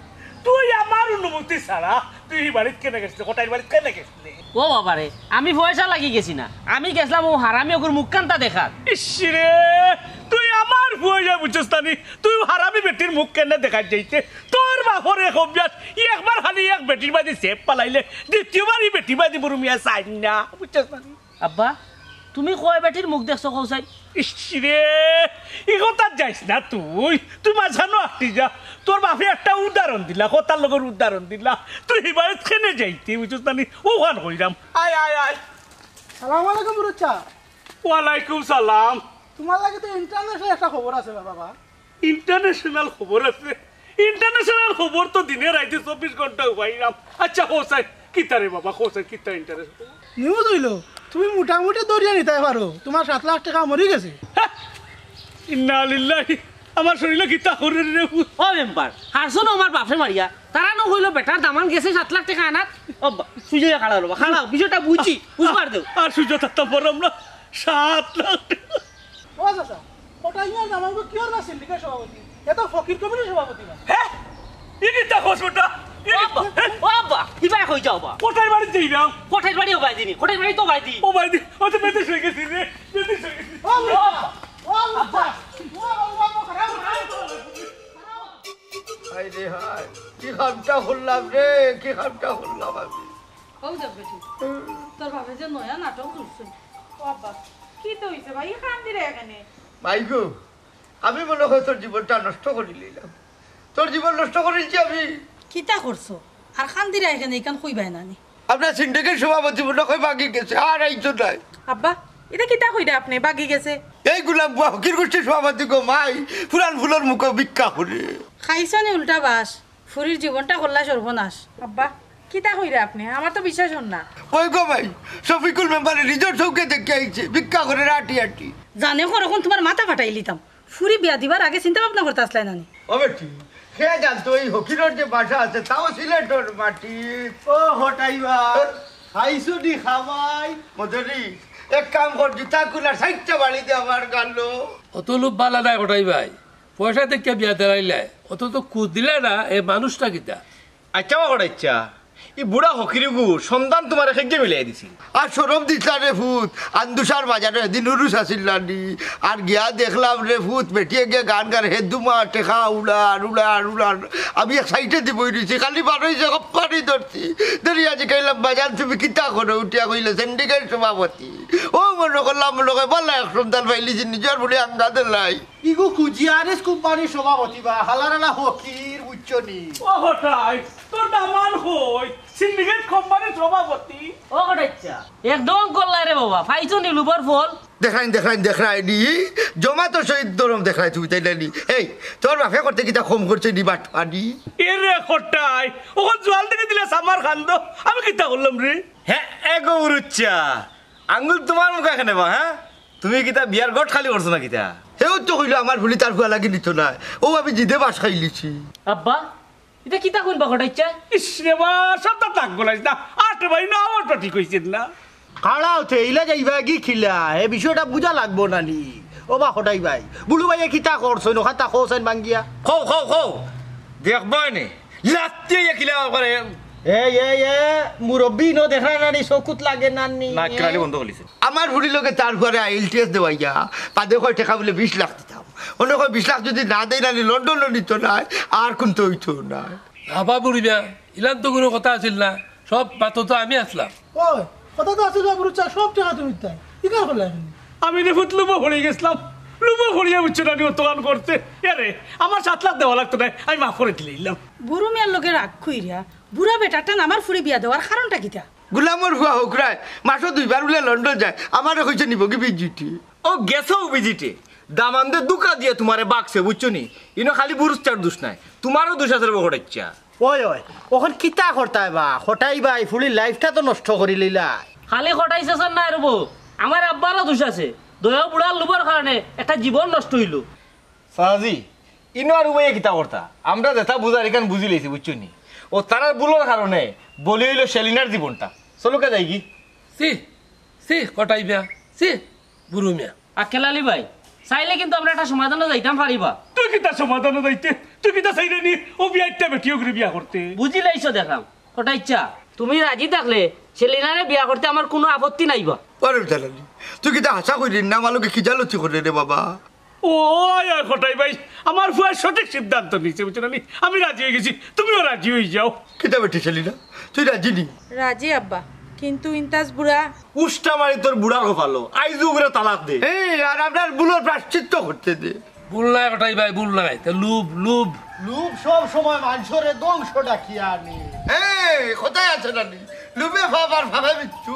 তুই আমার অনুমতি ছাড়া তুই ই বাড়িত কেনে গেছলি? কটাইর বাড়িত কেনে গেছলি? ও বাবা রে, আমি পয়সা লাগি গেছি না, আমি গেছলাম ও হারামি ওগুর মুখখানটা দেখার। ইস রে, তুই আমার পয়সা বুঝছস না নি? তুই হারামি বেটির মুখ কেনে দেখার যাইতে? তোর বাপর এক অভ্যাস, ই একবার খালি এক বেটির বাদে সেপ পালাইলে, দ্বিতীয়বার ই বেটির বাদে বুরু মিয়া চাই না, বুঝছস না নি? আব্বা, তুমি কয় বেটির মুখ দেখছো কও চাই? ইস রে, ই কথা যাইস না তুই। তুই মাঝখানো আটকি যা। তোর বাপে একটা উদাহরণ দিলা, কথার লগর উদাহরণ দিলা। তুই ই বাড়িত কেনে যাইতে, বুঝছস না নি? ওখান কইরাম। আয়, আয়, আয়। সালাম আলাইকুম, বুরুচ্চা। ওয়ালাইকুম সালাম। তুমার লাগি তো ইন্টারন্যাশনাল একটা খবর আছে, বাবা। ইন্টারন্যাশনাল খবর আছে? ইন্টারন্যাশনাল খবর তো দিনে রাইতে চব্বিশ ঘন্টা উবাইরাম। আচ্ছা, হোসাইন, কিতা রে বাবা, হোসাইন, কিতা ইন্টারন্যাশনাল খবর? নিউজ অইলো, তুমি মোটামুটি ধরিয়া নিতায় পারো, তুমার সাত লাখ টেকা মরি গেছে। হ্যাঁ? ইন্না লিল্লাহি, আমার শরীরে কিতা করে রে পুত? ও মেম্বার, হারছো না আমার বাপরে মারিয়া? তারা নু কইলো বেটার দামান গেছে সাত লাখ টেকা আনাত। ও বা, সুজা খাড়া অইলো বা, খাড়াও, বিষয়টা বুঝি, বুঝবার দেও। আর সুজা থাকতাম পারলাম না, সাত লাখ টেকা। ও চাচা, কটাইয়ার জামাইগু কিওর না সিন্ডিকেট সভাপতি? এ তো ফকির কমিটির সভাপতি না। হ্যাঁ? ই কিতা কস বেটা? ই ও আব্বা, হ্যাঁ? ও আব্বা, ইবায় কই যাও বা? কটাইর বাড়ি যাই না? কটাইর বাড়ি ও বায়দি নি, কটাইর বাড়ি তো বায়দি। ও বায়দি, ও তো বেদেশ অই গেছি রে, বেদেশ অই গেছি। ও আব্বা, ও আব্বা, ও আব্বা, খারাপ, খারাপ, খারাপ। হায় রে হায়, কি কামটা করলাম রে, কি কামটা করলাম আমি। ও দেখ বেটি, তোর বাপে যে নয়া নাটক জুড়ছে। ও আব্বা, কিতা অইছে বা? ই কান্দিরে কেনে? মাইগো, আমি মনে হয় তোর জীবনটা নষ্ট করি লইলাম। তোর জীবন নষ্ট করিলছি আমি। কিতা করছো? আর কান্দিরে কেনে, ইখান কইবায় না নি? আপনার সিন্ডিকেট সভাপতি মনে হয় ভাগি গেছে, আর আইতো নায়। আব্বা, ইতা কিতা কইরা আপনে, ভাগি গেছে? এই গুলাম বুয়া ফকির গুষ্টির সভাপতি গো মাই, ফুলান ফুলর মুখো ভিক্ষা করে। খাইছো নি উল্টা বাঁশ? ফুরির জীবনটা করলা সর্বনাশ। আব্বা, কিতা কইরা আপনে? আমার তো বিশ্বাস অর না। ওই গো ভাই, শফিকুল মেম্বারে নিজর চউখে দেখিয়া আইছে, ভিক্ষা করের আটি আটি। জানে করখন তুমার মাথা ফাটাইলিতাম। ফুরি বিয়া দিবার আগে চিন্তা ভাবনা করতা আছলায় না নি? ও বেটি, কে জানতো এই ফকিরর যে বাসা আছে, তাও সিলেটর মাটি। ও কটাই ভাই, খাইছো নি খাবাই? মদরি, এক কাম কর, জুতা খুল আর চাইরটা বাড়ি দে আমার গালো। অত লোভ বালা নায় কটাই ভাই। পয়সা দেখিয়া বিয়া দেরাইলায়, অত তো কুদ দিলায় না, এ মানুষটা কিতা? আইচ্ছা বা কটাই আইচ্ছা, ই বুড়া ফকিরগু সন্ধান তুমারে কেগিয়ে মিলাই দিছিল। আর শরম দিছলা রে ফুত, আন্দুসার বাজারো এদিন উরুস আছিল না নি, আর গিয়া দেখলাম রে ফুত, বেটিয়ে গিয়া গান গার, হে দুমা টেকা উড়ার, উড়ার, উড়ার। আমি এক সাইডে দি বই রইছি, খালি বারইছে, কোম্পানি ধরছি। ধরিয়া জিকাইলাম, বাজান তুমি কিতা করো? উঠিয়া কইলে, সিন্ডিকেট সভাপতি। ও মনো করলাম, মনো কয়, বালা এক সন্ধান পাইলিছি, নিজর বুলি আঙ্গা দিলাই। ইগু কুজিয়ারিস কোম্পানির সভাপতি বা, হালার আলা ফকির, বুঝছো নি? ও কটাই, তোর দামান কই? সিন্ডিকেট কোম্পানির সভাপতি। ও কটাইচ্ছা, একদম করলা রে বাবা, পাইছো নি লুবর ফল? দেখরাইন, দেখরাইন, দেখরাইন নি, জমা তো শহীদ ধরম দেখরাই তুমি, তাই না নি? এই, তোর বাপে করতে কিতা কম করছে নি বাটপারি? এ রে কটাই, ওখান জোয়াল থেকে দিলে সামার খান্দ, আমি কিতা করলাম রে? হ্যাঁ, এগো উরুচ্চা, আঙ্গুল তোমার মুখে কেনে বা, হ্যাঁ? তুমি কিতা বিয়ার গট খালি করছো না কিতা? হেও তো কইলো আমার ফুলি তার ফুয়া লাগি নিত না, ও আমি জিদে বাস খাইলিছি। আব্বা, ইতা কিতা কইন বা কটাইচ্ছা? ইস রে বা, সব তো তাক বলাইস না। আট ভাই না, আমার তো ঠিক হইছে না। খাড়া উঠে ইলা যাইবা কি খিলা? এ বিষয়টা বুঝা লাগবো না নি? ও বা কটাই ভাই, বুলু ভাইয়ে কিতা করছইন, ওখান তা কওছইন ভাঙ্গিয়া। কও, কও, কও। দেখবো নে। লাত্তি ইয়া কিলা করে। এ, এ, এ, মুরব্বি ন দেখরা না নি, চকুত লাগে না নি? না, কিলালি বন্ধ করিছে। আমার ফুড়ির লগে তার ঘরে আইএলটিএস দেওয়াইয়া, পাদে কয় টাকা বলে বিশ লাখ দিতাম। অনে কয় বিশ লাখ যদি না দেয় না নি, লন্ডনও নিত না, আর কোন তো হইতো না। বাবা বুড়ি মিয়া, ইলান তো কোনো কথা আছিল না, সব মাতো তো আমি আসলাম। ওই, কথা তো আছিল না, বুড়ুচ্চা, সব টাকা তুমি দিতাই। ইকার করলে এখন? আমি রে ফুত লুবো পড়ে গেছিলাম, লুবো পড়িয়া বুঝছো না নি, অতখান করতে। আরে, আমার সাত লাখ দেওয়া লাগতো না, আমি মাফ করে দিলাইলাম। বুড়ু মিয়ার লগে রাগ কইরা, বুড়া বেটাটান আমার ফুড়ি বিয়া দেওয়ার কারণটা কিতা? গুলামর ফুয়া হকরায়, মাসো দুইবার বলে লন্ডন যায়, আমারে কইছে নিবগি ভিজিটে। ও গেছো ভিজিটে, দামান্দে দুকা দিয়া তোমারে বাকছে, বুঝছো নি? ইনো খালি বুরুস্তার দোষ নাই, তোমারও দোষ আছে রে বা কটাইচ্ছা। ওই, ওই, ওখান কিতা করতায় বা? কটাই ভাই, ফুড়ির লাইফটা তো নষ্ট করি লইলা। খালি কটাই চাচার না রে বা, আমার আব্বারও দোষ আছে। দয়া বুড়ার লুবর কারণে একটা জীবন নষ্ট হইল। সাজি, ইনো আর উবাইয়া কিতা করতা? আমরা যেটা বুঝার ইখান বুঝি লইছি, বুঝছো নি? ও তারার ভুলর কারণে বলি হইল সেলিনার জীবনটা। চলো কে যাইগি? সি, সি, কটাই মিয়া, সি, বুড়ু মিয়া। আক্কেল আলী ভাই, চাইলে কিন্তু আমরা একটা সমাধানও যাইতাম পারি বা। তুই কিতা সমাধানও যাইতে? তুই কিতা চাইরে নি ও বিয়াইট্টা বেটিও করে বিয়া করতে? বুঝি লাইছো দেখলাম। কটাইচ্ছা, তুমি রাজি থাকলে সেলিনারে বিয়া করতে আমার কোনো আপত্তি নাই বা। আরে জালালি, তুই কিতা হাছা কইরে না, আমার লগে খিজালতি করে রে বাবা? ও, ওই, ওই, কটাই ভাই, আমার ফুয়ায় সঠিক সিদ্ধান্ত নিছে, বুঝছো না নি? আমি রাজি হয়ে গেছি, তুমিও রাজি হয়ে যাও। কিতা বেটি সেলিনা, তুই রাজি নি? রাজি আব্বা, কিন্তু ইন্তাজ বুড়া। উষ্টা মারি তোর বুড়ার কপালো, আইজ উগরে তালাক দে। এই, আর আপনার ভুলর প্রায়শ্চিত্ত করতে দে। ভুল নাই কটাই ভাই, ভুল নাই। তে লুব, লুব। লুব সব সময় মানুষরে ধ্বংস ডাকিয়া আনে। এই, কোথায় আছে নানি? লুবে বাবার ভাবে মৃত্যু।